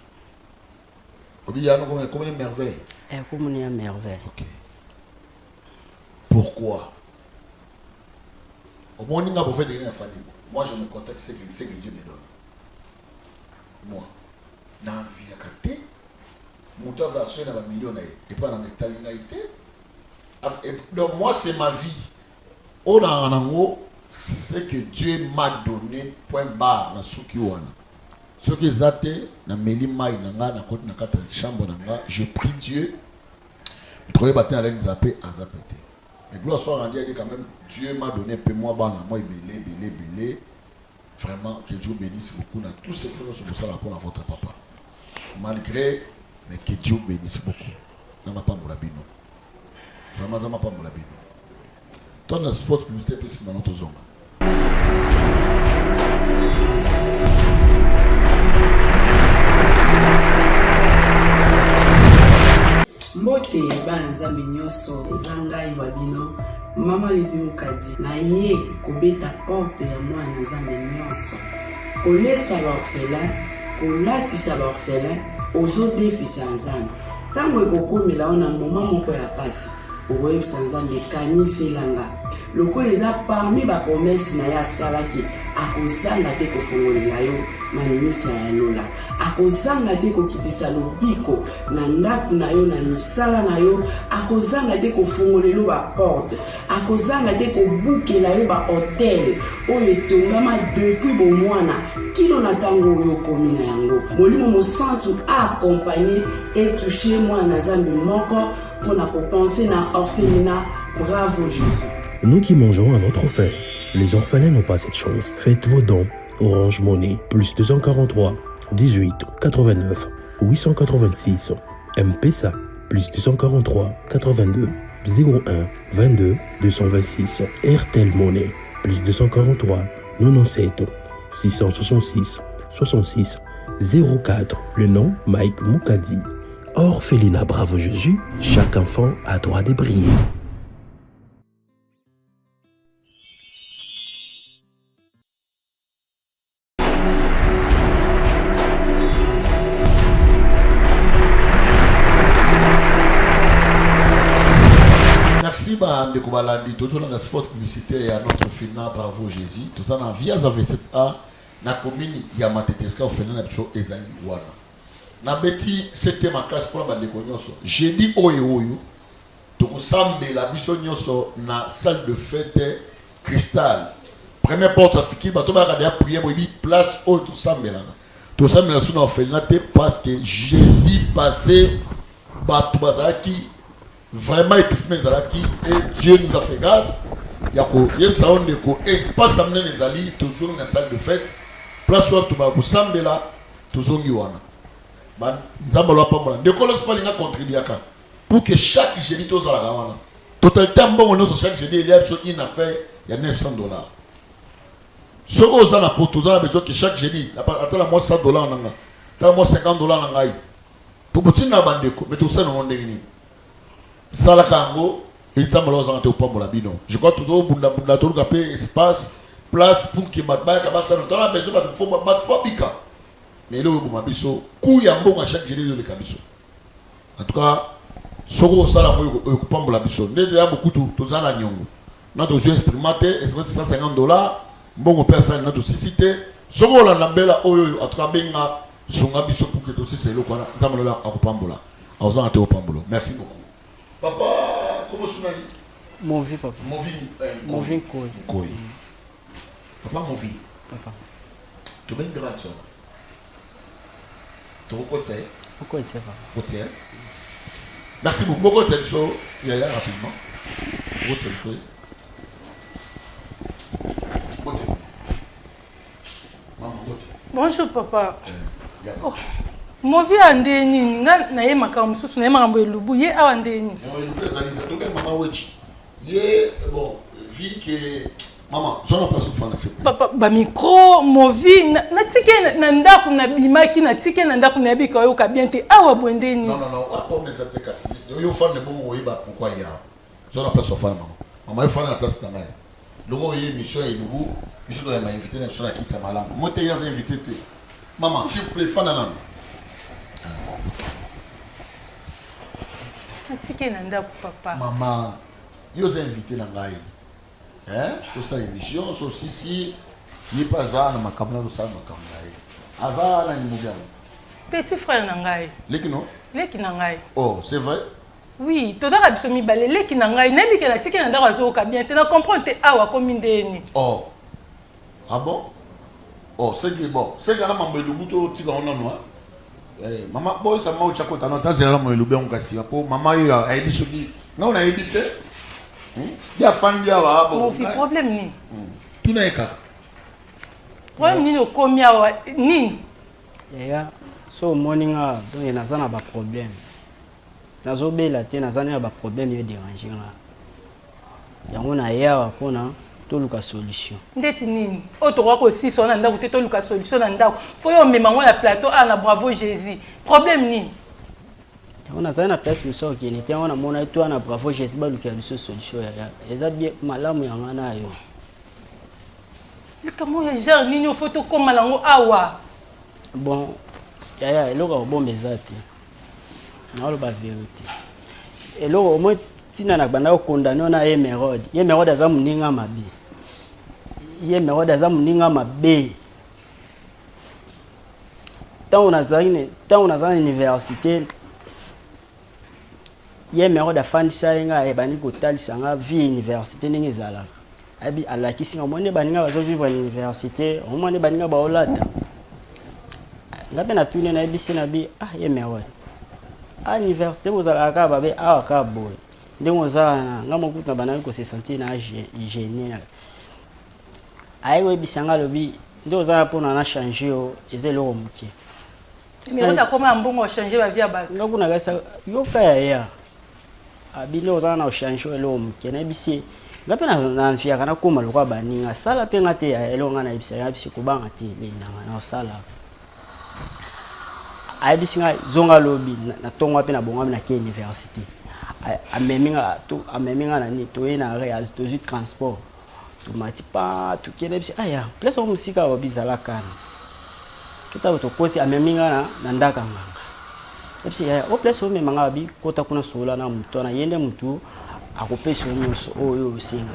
Speaker 3: obi ya noko ekomi merveille
Speaker 1: ekomi ya merveille
Speaker 3: ok pourquoi omoni nga prophète ekeni na fandi moi je me contacte ce que, ce que Dieu me donne moi na enviaka te moto azala soki na bamilio na ye epai nanga etali ngai te donc moi c'est ma vie oyo nanga nango ce que Dieu m'a donné point barre na suki wana soki eza te nameli mai na nga nakoti na kati ya chambre na nga je prie Dieu moto koyeba te nalali nzala mpe aza mpe te mais gloire soit rendue à Dieu quand même Dieu m'a donné mpe mwa bana mwa ebele ebele ebele vraiment que Dieu bénisse beaucoup na tout ce que nyonso bosala mpona votre papa malgré mais que Dieu bénisse beaucoup nzambe apambola bino vraiment nzambe apambola bino to na sport publicité mpe nsima no tozonga
Speaker 12: Mbote bana Nzambe nyonso, eza ngai wa bino mama Lidi Mukadi, naye kobeta porte ya mwana Nzambe nyonso, kolesa ba orphelin, kolatisa ba orphelin, ozodefisa Nzambe. Ntango ekokomela yo na moma moko ya pasi, okoyebisa Nzambe kanisela nga. Lokola eza parmi ba promesses na ye asalaki, akozanga te kofongolela yo maninisa ya lola. Akozanga te kokitisa lobiko na ndako na yo, na misala na yo. Akozanga te kofongolela yo ba porte. Akozanga te kobukela yo ba hotel oyo etongama depuis bomwana kino na ntango oyo okomi na yango. Molimo Mosantu a accompagner et toucher mwana na Nzambe moko mpo na kopense na orphelinat. Bravo Jésus.
Speaker 13: Nous qui mangeons à notre faim, les orphelins n'ont pas cette chance. Faites vos dons. Orange Money, plus 243 18 89 886. M-Pesa, plus 243 82 01 22 226. Airtel Money, plus 243 97 666 66 04. Le nom Mike Mukadi. Orphelinat Bravo Jésus, chaque enfant a droit de briller.
Speaker 3: Merci ba ndeko balandi tozolanda spot publicitaire ya notre orphelinat Bravo Jésus toza na Viaza 27A na commune ya Matete esika orphelinat na biso ezali wana. Nabeti sete makasi mpona bandeko nyonso jeudi oyo oyo tokosambela biso nyonso na salle de fête Cristal première porte afikili bato bayaka deya prière boyebi place oyo tosambelaka tosambela so na orphelinat te parce que jeudi passé bato bazalaki vraiment étouffement ezalaki et Dieu nous a fait grâce ya koyebisa yo ndeko espace ya monene ezali tozongi na salle de fête place wana tobaka kosambela tozongi wana nzambe alo apambola ndeko loso mpo alinga contribuaka pour que chaque jeudi tozalaka wana totalité ya mbongo nyonso chaque jeudi elia biso une affaire ya 900 dollars soki oza na poto oza na besoin que chaque jeudi ata na mwa 100 dollars na nga ata na mwa 50 dollars na ngai tokotinda bandeko mais tosala yango ndenge nini salaka yango nzambe alo azanga te kopambola bino je crois tozobundabunda toluka mpe espace place pour que bato bayaka basala tala besoin bato fo bato fo bika mais eloko eboma biso ku ya mbongo ya chaque jeudi ezoleka biso en tout cas soki osala yango ekopambola biso nde toya bokutu toza na niongo na tozwi instrument te instrument 150 dollars mbongo mpe asali na tosisi te soki olanda mbela oyo oyo en tout cas benga sunga biso pour que tosisa eloko wana nzambe lola akopambola akozanga te kopambola merci beaucoup papa komo sunani
Speaker 1: Movi papa.
Speaker 3: Movi
Speaker 1: Movi Nkoyi.
Speaker 3: Nkoyi. Papa Movi.
Speaker 1: Papa.
Speaker 3: Tobengi grande sœur. Tokokotisa ye.
Speaker 1: Okotisa papa.
Speaker 3: Okotisa ye. Merci beaucoup. Bokotisa biso yaya rapidement. Bokotisa biso ye. Mbote. Mama mbote.
Speaker 2: Bonjour papa.
Speaker 3: Eh,
Speaker 2: oh. Movi awa nde nini nga naye makambo mosusu naye makambo elubu ye awa nde nini
Speaker 3: elubu ezali tobengi mama wechi ye bon vu que mama zwa na place ofanda se
Speaker 2: papa bamicro movi natiki ye na ndako nabimaki natiki ye na ndako nayebi kayoka bien te awa boye nde nini
Speaker 3: non non non apome eza te kasi yo ofanda bongo oyeba pourquoi ya zwa na place ofanda mama mama yo ofanda na place na ngai loko oye émission ya elubu biso toyamba invité na biso na kiti ya malamu mo te ye aza invité te mama s'il vous plaît fanda nano
Speaker 2: natiki ye na ndako papa
Speaker 3: mama yo oza invité na ngai tosala émission so sisi ye mpe aza na makambo na tosala makambo na ye aza nani mobi yango
Speaker 2: petit frère na ngai
Speaker 3: leki no
Speaker 2: leki na ngai
Speaker 3: oh c'est vrai
Speaker 2: oui tozaka biso mibale leki na ngai nayebi ke natiki na ndako azoyoka bien te na comprendre te awa akomi ndeni
Speaker 3: oh ah bon oh c'est que bon c'est que na mambo elubu totika ngo nano Eh, mama boyisa mama otya kota no tazela na moyelubi yango kasi po mama oyo ayebi soki ngai nayebi te ye afandi awa
Speaker 2: mofi problème nini
Speaker 3: tuna ye kaka
Speaker 2: problème nini okomi awa nini
Speaker 1: yaya so omoni nga donc naza na baproblème nazobela te naza na baproblème yo dérange nga yango naye awa mpona toluka solution
Speaker 2: ndeti nini oyo tokoka kosisa wana ndako te toluka solution na ndako fo yo omema yango na plateau awa na bravo jésus problème nini
Speaker 1: yango nazali na place mosusu okende te yango namona to wana bravo jésus balukela biso solution yaya eza bien malamu ya nga na yo
Speaker 2: likambo ya genre nini ofo tokóma nango awa
Speaker 1: bon yaya eloko ya kobomba eza te naoloba vérité eloko omoi. Ntina na banda ko condamner na Emerode. Emerode aza moninga mabe. Emerode aza moninga mabe. Ntango nazalaki ntango naza na université ye Emerode afandisa ye ngai ebandi kotalisa nga vie université ndenge ezalaka. Abi alakisi nga omoni nde baninga bazo vivre na université, omoni nde baninga baolata. Nga mpe natuni nayebisi na bi ah ye Emerode. Ah université bozalaka kaka babe awa kaka boye. Ndenge oza wana nga moko kutu nabandaki ko se sentir na gêne. Aye koyebisa nga alobi nde oza wana mpona na changer yo eza eloko moke.
Speaker 2: Emerode akoma na mbongo ochange ba vie ya bato.
Speaker 1: Nga kuna kasa yoka yaya. Abi nde oza na ochange eloko moke nayebisi ye nga mpe na enviaka nakoma lokola baninga sala mpe nga te yaya eloko nga nayebisa ye nayebisi kobanga te lendanga na osala. Ayebisi nga zonga lobi na tongo mpe nabongami na ke université. Amemi nga amemi nga na nini toye na arrêt tozwi transport. Tomati pa tokende biso aya place yango mosika wapi zala kana totako tokoti amemi nga na, na ndaka nganga ebisi yaya o place omema nga wabi kota kuna solola na moto wana ye nde motu akopesa yo nyonso oyo osenga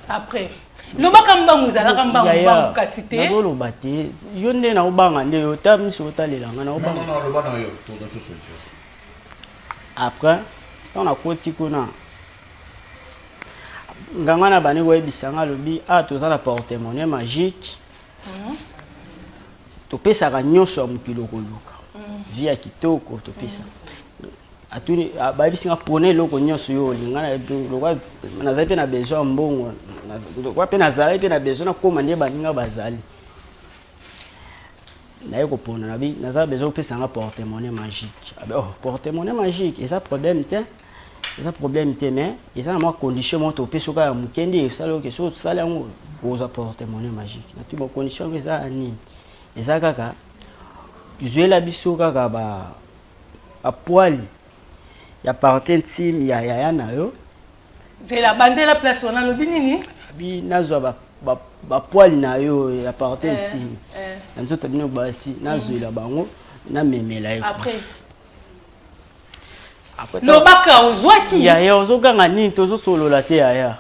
Speaker 2: après lobaka mbangu ezalaka mbangu mbangu kasi te
Speaker 1: nazoloba te yo nde naobanga nde yo ta miso otalela nga naobanga
Speaker 3: loba na yo tozwa solution
Speaker 1: après ntango nakoti kuna Nganga na bandi koyebisa nga alobi ah toza na porte monnaie magique mm. Topesaka nyonso ya mokili okoluka mm. Vie ya kitoko topesa mm. Atuni bayebisi nga pona eloko nyonso yo olinga lokola nazali mpe na besoin ya mbongo lokola mpe nazalaki mpe na besoin nakóma nde baninga bazali naye kopona nabi naza besoin opesa nga porte monnaie magique abi oh porte monnaie magique eza problème te eza problème te mais eza na mwa condition moko topesi yo kaka ya moke nde esali oke soki osali yango okozwa porte monnaie magique natuni ba condition yango eza ya nini eza kaka zwela biso kaka ba bapoili ya partie intime ya yaya na yo
Speaker 2: Zela bandela place wana alobi nini?
Speaker 1: Abi nazwa ba ba ba poil na yo ya partie eh, intime. Eh. Na nzoto bino basi nazwela mm. bango namemela ye.
Speaker 2: Après Après lobaka ozwaki.
Speaker 1: Yaya ozoganga nini tozosolola te yaya.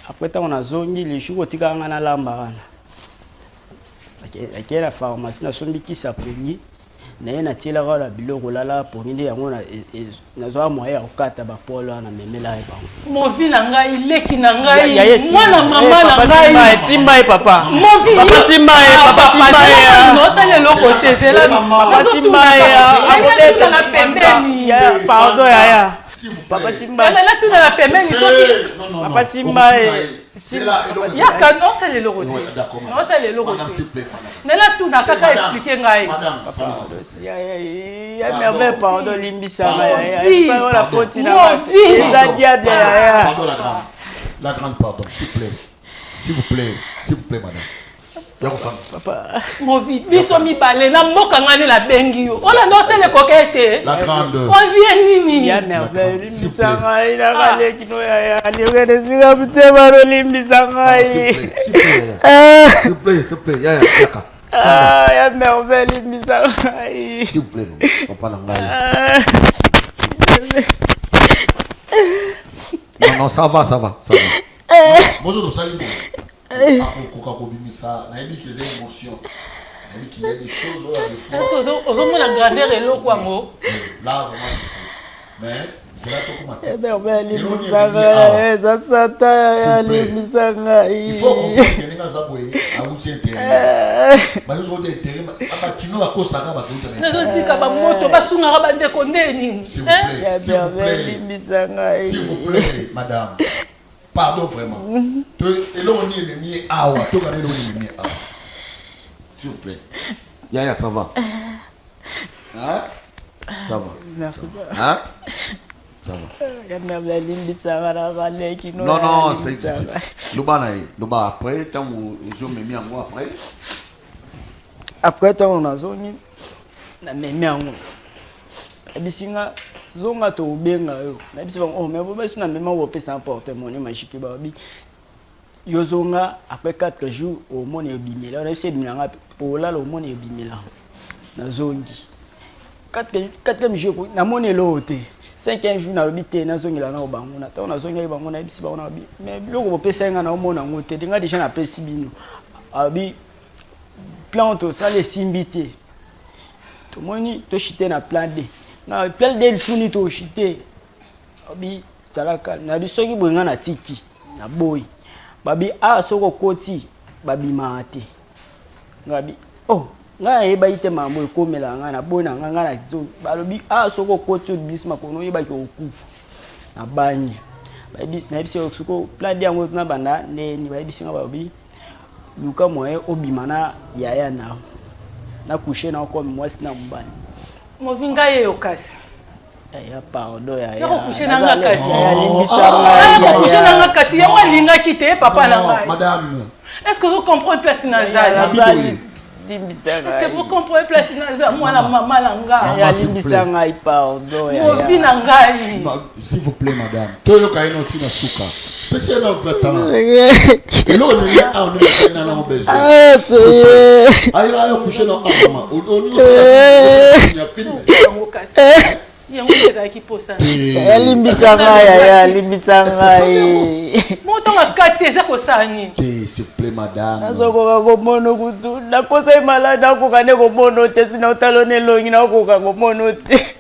Speaker 1: Après ntango nazongi le jour otikaka nga nalamba wana. Nakei na pharmacie nasombi kisi ya pongi. Naye natielaka wana biloko lala pongi nde yango nazwaka moyen ya kokata ba poils wana namemela ye bango.
Speaker 2: Movi na ngai leki na ngai mwana mama na ngai
Speaker 1: simba ye papa
Speaker 2: movi
Speaker 1: papa simba ye papa simba ye
Speaker 2: osala eloko te zela
Speaker 1: papa simba ye
Speaker 2: akobeta na pembeni
Speaker 1: pardon yaya papa simba
Speaker 2: natuna na pembeni soki
Speaker 1: papa simba ye
Speaker 2: yaka nosala eloko te nosala eloko te nela tuna kaka explike ngai
Speaker 1: ya merveille pardon limbisa ngai foti na eza diable yaya
Speaker 3: pardon la grande la grande pardon s'il vous plaît s'il vous plaît s'il vous plaît madame
Speaker 2: Movi biso mibale na mboka ngai nde nabengi yo olanda osala ekoka ete ovie nini
Speaker 1: ya merveille limbisa ngai nakaleki no yaya ndenge motema nolimbisa ngai ya merveille limbisa ngai
Speaker 3: papa na ngai non non ça va ça va ça va bonjour tosali akokoka kobimisa nayebi ke eza émotion nayebi qu'il y a des choses oyo des fois
Speaker 2: est-ce que ozomona grandeur eloko yango
Speaker 3: là vraiment je sais mais zela tokoma
Speaker 1: te limbisa ngai eza satan ya limbisa ngai
Speaker 3: il faut comprendre que ndenge aza boye awuti intérieur bazozi kota intérieur bakino bakosaka bato uta
Speaker 2: nazozika bamoto basungaka bandeko nde nini
Speaker 3: s'il vous plaît s'il vous plaît
Speaker 1: limbisa ngai
Speaker 3: s'il vous plaît madame Pardon vraiment. To eloko nini ememi ye awa to kana eloko nini ememi ye awa. S'il vous plaît. Yaya ça va. Hein? Ça va.
Speaker 1: Merci.
Speaker 3: Hein? Ça va.
Speaker 1: Ya merde alimbisa nga na baleki
Speaker 3: no. Non non, c'est loba na ye, loba après tango ozo memi yango après.
Speaker 1: Après tango nazongi na memi yango. Ayebisi nga zonga tokobenga yo. Nayebisi bango oh mais bobasi na mema bopesa porte monnaie magique babi yo zonga après 4 jours omona ebimela. Nayebisi ebimela nga olala omona ebimela. Nazongi. Quatrième jour namoni eloko te. Cinquième jour nalobi te nazongela nao bango na ntango nazongeli bango nayebisi bango nalobi mais biloko bopesaki ngai naomona yango te te ngai deja napesi bino. Alobi plan tosala esimbi te tomoni toshite na plan D. Na plan D lisusu nini toshite? Alobi zala calme. Nalobi soki boye ngai natiki naboyi. Babi awa soki okoti babimaka te. Ngabi oh ngai nayebaki te makambo ekomela ngai naboyi na ngai ngai nazo balobi ah soki okoti obimisi makolo oyebaki okufa nabangi nayebisi yo soko plan D yango nabanda ndeni bayebisi ngai balobi luka moyen obima na yaya na na couche na comme mwasi na mobali.
Speaker 2: Movi ngai yeyo kasi.
Speaker 1: Yaya pardon yaya.
Speaker 2: Yako couche na nga kasi. Yaya limbisa ngai. Yako couche na nga kasi yango alingaki te papa na ngai.
Speaker 3: Madame.
Speaker 2: Est-ce que vous comprenez place nazali?
Speaker 1: Limbisa
Speaker 2: ngai. Est-ce que vous comprenez place nazali mwana mama na ngai?
Speaker 1: Yaya limbisa ngai pardon yaya.
Speaker 2: Movi na ngai.
Speaker 3: S'il vous plaît madame. Toyoka ye noti na suka. Pesi ye na platan. Eloko nini awa nini na nango besoin. Ayo ayo couche na mama. Oni osala ya film.
Speaker 2: Yango nde ezalaki posa.
Speaker 1: Alimbisa ngai yaya, alimbisa ngai.
Speaker 2: Moto makati eza kosala nini?
Speaker 3: Te, s'il vous plaît madame.
Speaker 1: Nazokoka komono kutu. Nakosaki malade nakoka nde komono te sina otalo na elongi nakoka komono te.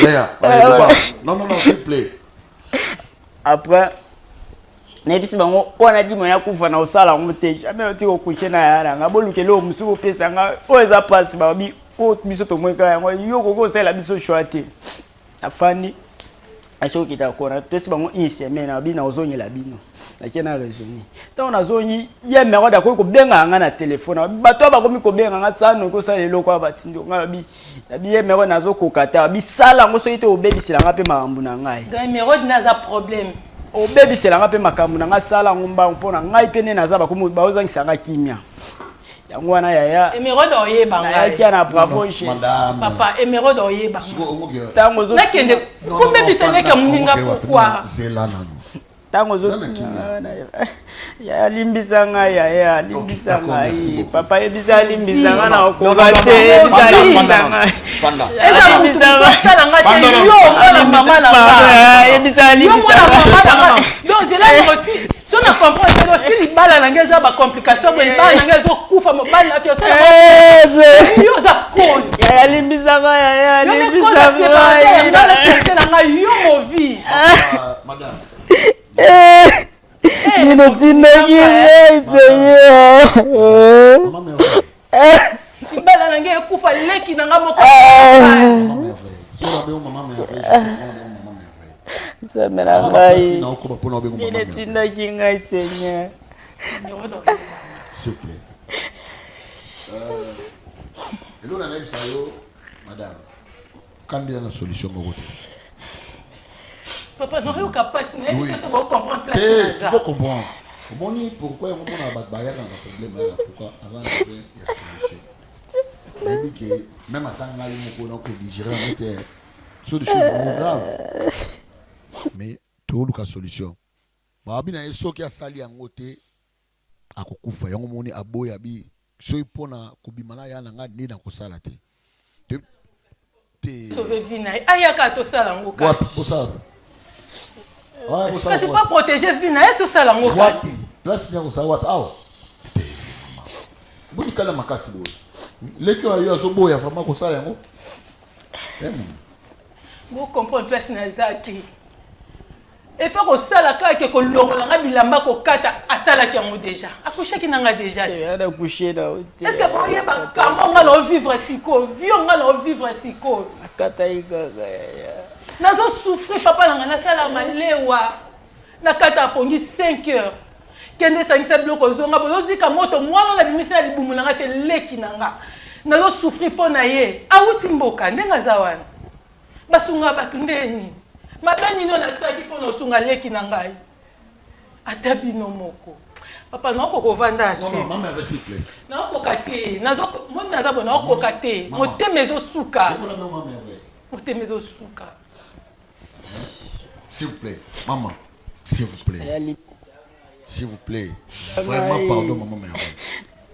Speaker 3: Yaya, loba. Non non non, s'il vous plaît.
Speaker 1: Après nayebisi bango oyo na dimo ya kufa na osala yango te jamais oti kokouche na yaya na ngai boluka eloko mosusu bopesa ngai oyo eza mpasi balobi oyo biso tomonika yango yo okoki kosalela biso choix te nafandi asoki okita kona pesi bango une semaine abi naozongela bino nake na raisonne ntango nazongi ye merode akoki kobenga ngai na telefone bato oyo bakomi kobenga ngai sano okosala eloko oyo batindi ngai abi nabi ye merode nazokoka te abi sala yango soki te obebisela ngai mpe makambo na ngai.
Speaker 2: Donc merode naza problème.
Speaker 1: Obebisela ngai mpe makambo na ngai sala yango mbangu mpo na ngai mpe nde naza bakomi baozangisa ngai kimia. Yango wana yaya.
Speaker 2: Emerode oyeba ngai.
Speaker 1: Nayaki na bravo chez.
Speaker 2: Papa Emerode oyeba. Tango ozo nakende kobebisa leki ya moninga pourquoi?
Speaker 3: Zela nanu.
Speaker 1: Tango ozo yaya limbisa ngai yaya limbisa ngai papa yebisa alimbisa ngai na okoka te yebisa alimbisa ngai.
Speaker 2: Eza mutu asala ngai te yo mwana mama na ngai.
Speaker 1: Yebisa alimbisa
Speaker 2: ngai. Donc zela noti so na comprendre te ti libala na ngai eza ba complication boye libala na ngai ezokufa mobali na fiancé yo oza cause.
Speaker 1: Yaya limbisa ngai yaya limbisa ngai.
Speaker 2: Yo na fiancé na ngai yo movi.
Speaker 3: Madame.
Speaker 1: Nino tindaki ngai Seigneur.
Speaker 2: Libala na ngai ekufa leki na ngai moko.
Speaker 1: Nzambe na ngai. Nino etindaki ngai Seigneur.
Speaker 3: S'il vous plaît. Eloko nayebisa yo madame kandela na solution moko te.
Speaker 2: Papa, nayoka pasi nayebi te soki ocomprendre place
Speaker 3: te. Il faut comprendre. Omoni pourquoi yango mona bato bayaka na problème aya pourquoi aza na besoin ya solution. Nayebi ke même ata ngai moko nakodigere yango te so des choses moko grave mais toluka solution. Babi na ye soki asali yango te akokufa yango moni aboya bi soki mpona kobima na ya na ngai nde nakosala te te.
Speaker 2: Sauver vie na ye ayaka tosala yango
Speaker 3: kaka. Wapi bosala?
Speaker 2: Kasi pas protéger vie na ye tosala yango
Speaker 3: kasi. Wapi place nini akosala wapi awa? Te mama. Boni kala makasi boye. Leki oyo yo azoboya vraiment kosala yango. Eh mama.
Speaker 2: Bo comprendre place naza te. Il faut kosala kaka ke kolongola nga bilamba kokata asalaki yango déjà akushaki na nga déjà est ce que boyeba kambo nga na ovivre sikoyo vio nga na ovivre sikoyo nazo souffrir papa na nga nasala malewa nakata apongi 5 heures kende esangisa biloko ozonga bozozika moto mwana oyo nabimisi na libumu na nga te leki na nga nazo souffrir mpo na ye awuti mboka ndenge aza wana Basunga bato nde nini? Mabe nini oyo nasalaki mpo na osunga leki na ngai? Ata bino moko. Papa, naokoka ovanda te. Naokoka te. Moni naza boye, naokoka te. Motema ezosuka. Motema ezosuka.
Speaker 3: S'il vous plaît, maman, s'il vous plaît. S'il vous plaît. Vraiment, pardon, maman Merveille.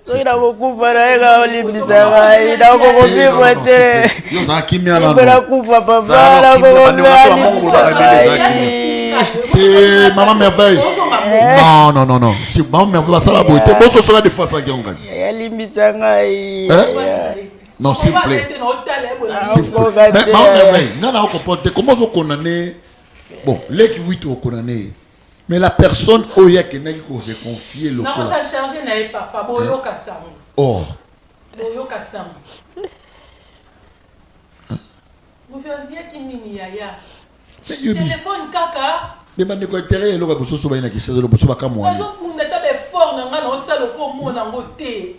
Speaker 1: Soki nakokufa nayeka olimbisa ngai nakokovivre te.
Speaker 3: Yo ozala kimia nano.
Speaker 1: Nakufa papa
Speaker 3: te mama merveille. Non non non non. Si mama merveille basala boye te bososola des fois asalaki yango kasi.
Speaker 1: Alimbisa ngai.
Speaker 3: Non s'il vous plaît. S'il vous plaît. Mais mama merveille nga na okomprendre te comment ozokondamne bon leki witi okondamne ye. Mais la personne oyo akendaki ko se confier lokola.
Speaker 2: Nakosa charger na ye papa boyoka sango.
Speaker 3: Oh.
Speaker 2: Boyoka sango. Boviaki nini yaya? Téléphone kaka.
Speaker 3: Mais bandeko intérêt eloko ya bososo baye na Kinshasa boso bakamwa.
Speaker 2: Nazobunda ata ba effort na ngai naosala okomona yango te.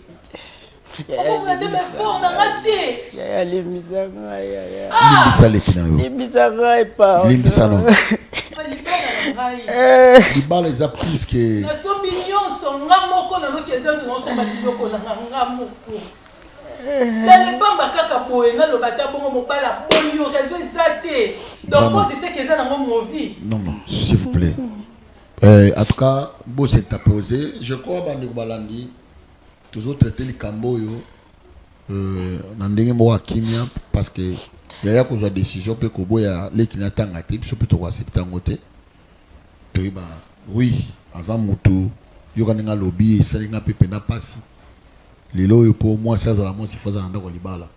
Speaker 2: Okomona te ba effort na ngai te.
Speaker 1: Yaya limbisa ngai yaya.
Speaker 3: Limbisa leki na yo.
Speaker 1: Limbisa ngai pardon.
Speaker 3: Limbisa no.
Speaker 2: Libala na ngai.
Speaker 3: Libala eza plus que.
Speaker 2: Nasombi nyonso nga moko naloki eza ndu nasomba biloko na nga nga moko. Tala pamba kaka boye naloba ata bongo mobali aboyi yo raison eza te. Donc cause seke eza nango movi.
Speaker 3: Non non, s'il vous plaît. En tout cas, bo s'interposer. Je crois bandeko balandi tozo traiter likambo oyo na ndenge moko ya kimia parce que yaya kozwa décision mpe koboya leki na tanga te, biso mpe tokoaccepte yango te. Toyeba oui aza mutu yoka ndenge alobi esali nga mpe mpenza mpasi lelo oyo mpo mwasi azala mwasi fo azala na ndako ya libala,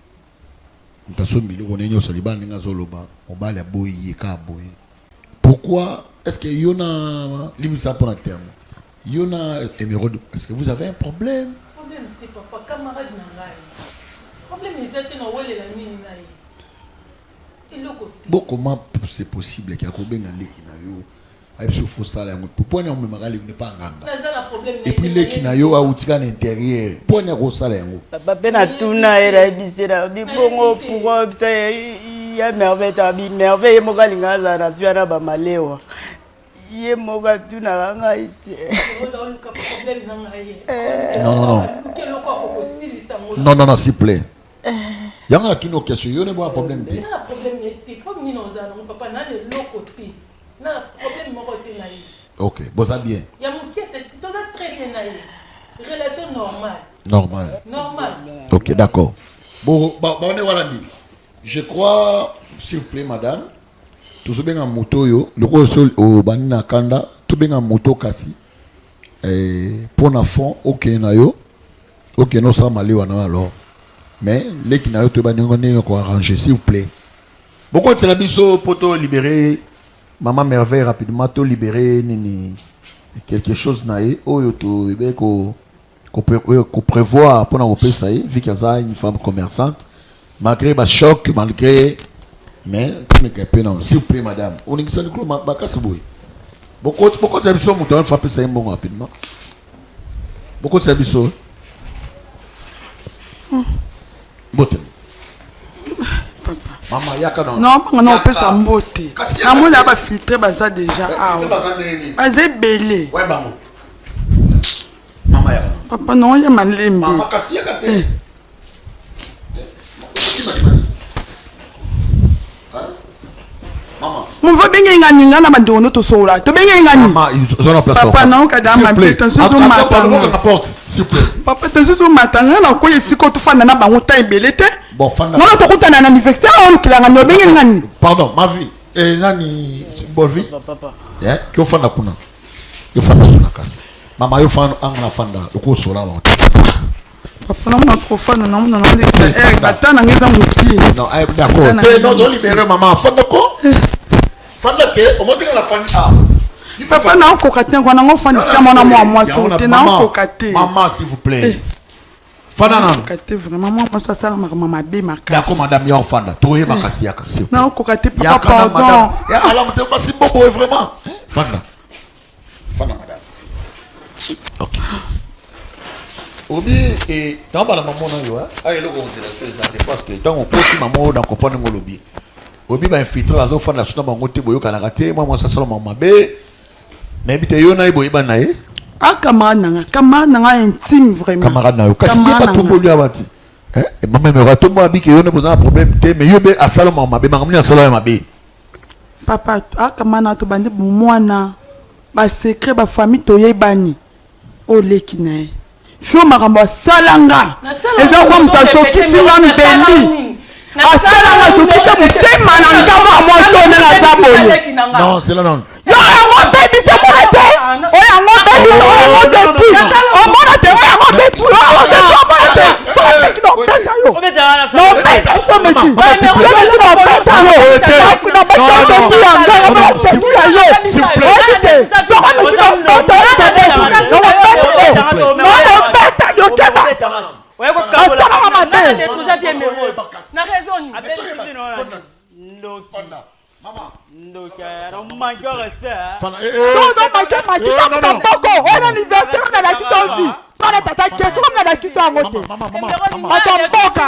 Speaker 3: moto asombi biloko ne nyonso ya libala ndenge azoloba mobali aboyi ye kaka boye. Pourquoi est-ce que yo na limisa mpona terme yo na Emeraude, est-ce que vous avez un problème?
Speaker 2: Problème te papa, camarade na ngai. Problème eza te na welela nini na ye. Eloko te.
Speaker 3: Bon, comment c'est possible qu'il y a kobenga leki na yo ayebi soki fosala yango mpo nini omemaka leki ne pas nganga?
Speaker 2: Naza na problème na
Speaker 3: Et puis
Speaker 2: ye te,
Speaker 3: leki na yo autika na intérieur mpo nini akosala yango?
Speaker 1: Papa mpe natuna ye nayebisi na bongo pourquoi oyebisa ya merveille ta bi merveille ye moko alinga azala na via na bamalewa ye moko atunaka ngai te.
Speaker 3: Non non non. Non non non, s'il vous plaît. Yango natuni yo question, yo ne bona problème te.
Speaker 2: Na problème te, problème nini ozala nango papa? Na eloko te, na problème moko te na ye.
Speaker 3: Ok, boza bien.
Speaker 2: Ya moke te, toza très bien na ye. Relation normale.
Speaker 3: Normal.
Speaker 2: Normal.
Speaker 3: Ok, d'accord. Bon, ba on est walandi. Je crois, s'il vous plaît madame, tozobenga moto oyo lokola so obandi na kanda, tobenga moto kasi mpo na fond okende na yo, okende osala malewa na yo alors. Mais leki na yo toyeba ndenge ndenge ko arranger, s'il vous plaît. Bokotisela biso po to libérer Maman Merveille rapidement, to libérer nini quelque chose na ye oyo toyebaki ko ko prévoir mpona kopesa ye, vu qu'aza une femme commerçante malgré ba choc, malgré, mais tomeka mpe na, s'il vous plaît madame, oningisa likolo makasi boye. Bokotisa biso moto wana apesa ye mbongo rapidement. Bokotisa biso mbote mama yaka na
Speaker 4: non banga na opesa mbote namoni ya bafiltre baza deja awa baza ebele papa non ya malembe. Mova benge nga ni nga na bandeko no tosolola tobenge nga ni papa nayoka da mabe tension ezomata papa tension ezomata nga nakoya esika tofanda na bango ta ebele te ngana tokutana na anniversaire olukilanga ni obenge nga ni
Speaker 3: pardon ma vie eh, nani bolvi eh, kyofanda kuna yofanda kuna kasi mama yofanda anga na fanda okosola bango.
Speaker 4: Papa namona kofanda namona naolekisa ata nanga eza mokie.
Speaker 3: Non, eh, d'accord te non tolibere mama fanda ko fanda te omotinga na fandi ah
Speaker 4: papa naokoka te nkwa nango fanda esika mwana mwa mwasi oyo te naokoka te.
Speaker 3: Mama s'il vous plaît fanda nanu.
Speaker 4: Naokoka te vraiment mwa mwasi asala makambo mabe makasi.
Speaker 3: D'accord madame ya ofanda toyeba kasi yaka s'il vous plaît.
Speaker 4: Naokoka te papa pardon.
Speaker 3: Ya ala moto basi bobo vraiment fanda fanda madame. Ok. Obi e ntango bana mama na yo a eloko kozela so eza te parce que ntango okoti mama oyo na comprendre ngo olobi obi bainfiltre azofanda so na bango te boyokanaka te mwa mwasi asala mama mabe nayebi te yo na ye boyebani na ye.
Speaker 4: Ah camarade nanga, camarade nanga intime vraiment.
Speaker 3: Camarade na yo kasi ye batomboli awa ti mama emeko atombola bike yo nde boza na problème te mais yo be asala mama mabe makambo nini asala ya mabe.
Speaker 4: Papa ah camarade nanga tobandi bomwana ba secret ba famille toyebani oyo leki na ye. Fio makambo asala nga eza kwa moto azokisi nga mbeli asala nga azokisa motema na nga mwa mwasi oyo ndenge aza boye yo yango bebisa omona te oyo yango bebisa oyo yango deti omona te oyo yango beti oyo yango beti omona te someki na obeta yo na obeta someki someki na obeta yo na obeta beti ya nga na beti ya yo oyebi te soko meki na obeta yo na obeta yo na obeta yo keba asalaka mabe moko oyo anniversaire nalakisa ozi fana tata ketu komi nalakisa yango te bato ya mboka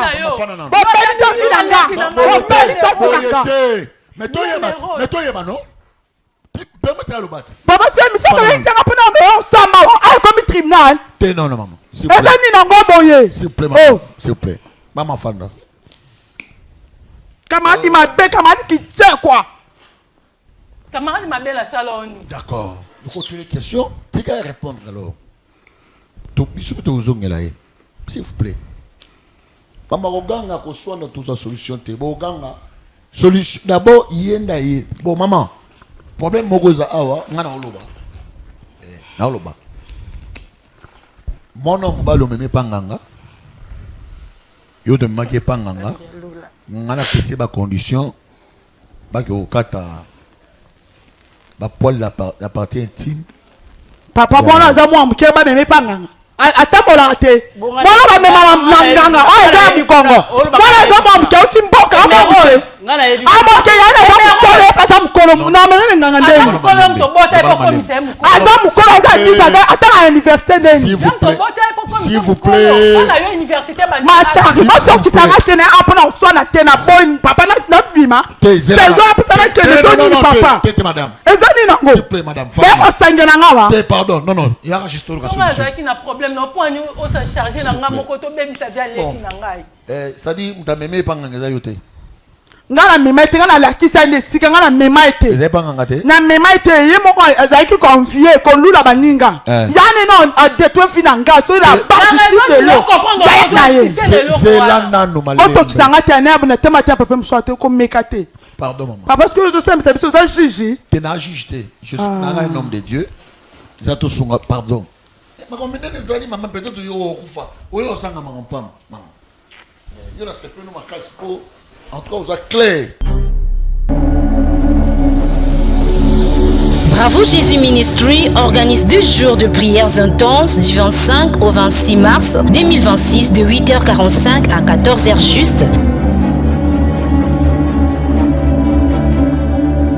Speaker 4: bobebisa vi na nga bobebisa vi na nga
Speaker 3: mais toyeba no permettre aloba ti
Speaker 4: papa soki émission toyebisanga mpona osamba akomi tribunal
Speaker 3: te non non maman
Speaker 4: eza nini yango boye
Speaker 3: s'il vous plaît maman s'il vous plaît mama fanda
Speaker 4: camarade mabe camarade kitse quoi
Speaker 2: camarade mabe nasala oni
Speaker 3: d'accord okotuner question tika répondre alors to biso mpe tozongela ye s'il vous plaît mama koganga koswana tozwa solution te boganga solution d'abord ye nda ye bon maman problème moko eza awa nga naoloba eh, naoloba mwana mobali omemi epa nganga yo tomemaki epa nganga nga napesi bacondition bake kokata bapoile la partie intime
Speaker 4: papa mwana aza mwa moke bamemi epa nganga atambolaka te mwana bamema na nganga oyo eza ya mokongo mwana aza mwa moke auti mboka amwa moke amoke yana aza mokolo ye aza mokolo na amemi na nganga ndeni aza mokolo aza dix ata na université ndeni
Speaker 3: s'il vous plaît
Speaker 4: ma chérie bosokisanga te na mpona koswana te na boyi papa nabima tezo apesa nakende to nini papa eza nini yango bekosangela nga wa
Speaker 3: te pardon non non yaka juste oluka solution
Speaker 2: azalaki na problème na mpo ani osa charge na nga moko tobebisa via leki na ngai
Speaker 3: c'est-à-dire moto amemi epanganga eza yo te
Speaker 4: nga na mema ye te nga nalakisa ye nde esika nga na mema ye te
Speaker 3: ezali mpa nganga te
Speaker 4: na mema ye te ye moko azalaki koenvie kolula baninga
Speaker 3: Eh.
Speaker 4: yani na adetruire vi na nga soki na participe lelo yaye na ye
Speaker 3: zela nanu malembe
Speaker 4: otokisa nga te ane na tema te ya papa mosusu te komeka te
Speaker 3: pardon maman
Speaker 4: papa soki ozosambisa biso oza juge
Speaker 3: te na juge te je suis nanga un homme de dieu eza tosunga pardon Eh, makambo minene ezali mama peut-être yo okokufa oyo osanga makambo pamba mama Eh, yo nasepeli no makasi mpo en tout cas oza clair.
Speaker 9: Bravo Jésus Ministry organise deux jours de prières intenses du 25 au 26 mars 2026 de 8h45 à 14h juste.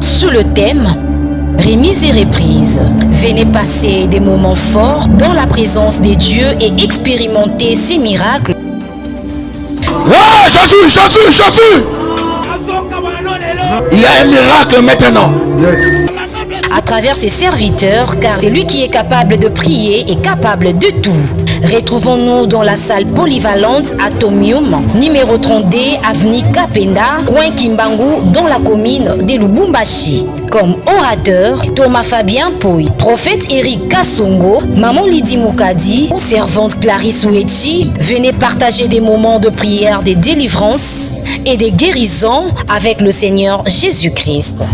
Speaker 9: Sous le thème Remise et reprise. Venez passer des moments forts dans la présence des dieux et expérimenter ces miracles.
Speaker 5: Ah, Jésus, Jésus, Jésus Il y a un miracle maintenant.
Speaker 3: Yes.
Speaker 9: À travers ses serviteurs, car c'est lui qui est capable de prier et capable de tout. Retrouvons-nous dans la salle polyvalente Atomium, numéro 30D, avenue Kapenda, coin Kimbangu, dans la commune de Lubumbashi. Comme orateur, Thomas Fabien Pouy, prophète Eric Kassongo, maman Lydie Moukadi, servante Clarisse Ouechi, venez partager des moments de prière, des délivrances et des guérisons avec le Seigneur Jésus-Christ.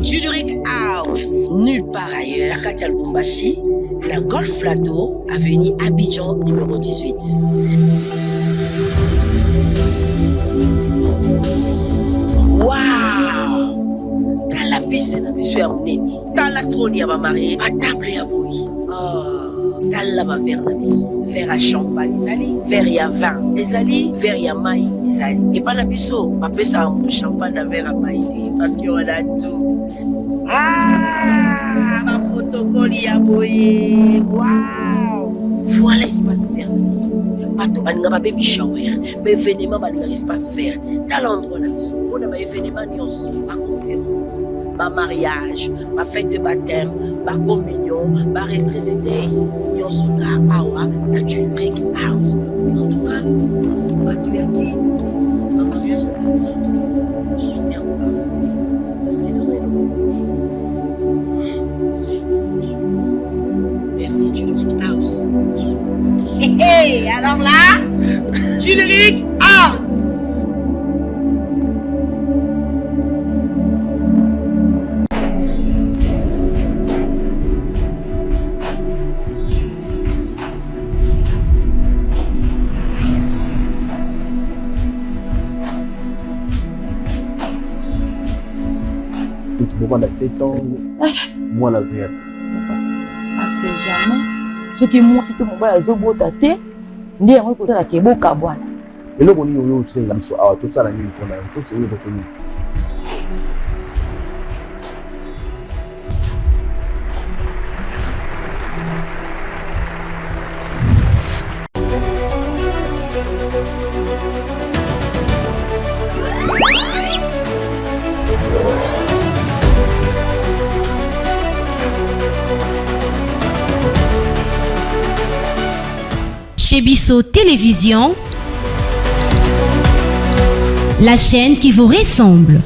Speaker 12: Judric House, nulle part ailleurs. Na kati ya Lubumbashi, na Golf Plateau, avenue Abidjan numéro 18. Wow! Tala piste na biso ya monene. Tala trône ya ba marié, ba table ya boyi. Ah, tala ba verre na biso. Verre ya champagne ezali, verre ya vin ezali, verre ya mai ezali. Epai na biso bapesaka moto champagne na verre ya mai te parce que on a tout. Ah, ba protocole ya boye. Wow! Voilà espace vert na biso. Bato balinga ba baby shower, ba événement balingaka espace vert. Tala endroit na biso mpona ba événement nyonso, ba conférence, ba mariage, ba fête de baptême, ba communion, ba retrait de deuil, nyonso ka awa na Jurek House. En tout cas, bato ya Kin, ba mariage na biso nyonso to parce que toza eloko moko te.
Speaker 8: Generic House.
Speaker 10: Bobanda 7 ans mwana azwi
Speaker 11: parce que jamais soki mwasi to mobali azobota te nde yango ekosalaka ebokabwana.
Speaker 10: Eloko nini oyo osenga biso awa tosala nini mpona yango tosengeli kote nini?
Speaker 9: Chez Bisso Télévision, la chaîne qui vous ressemble.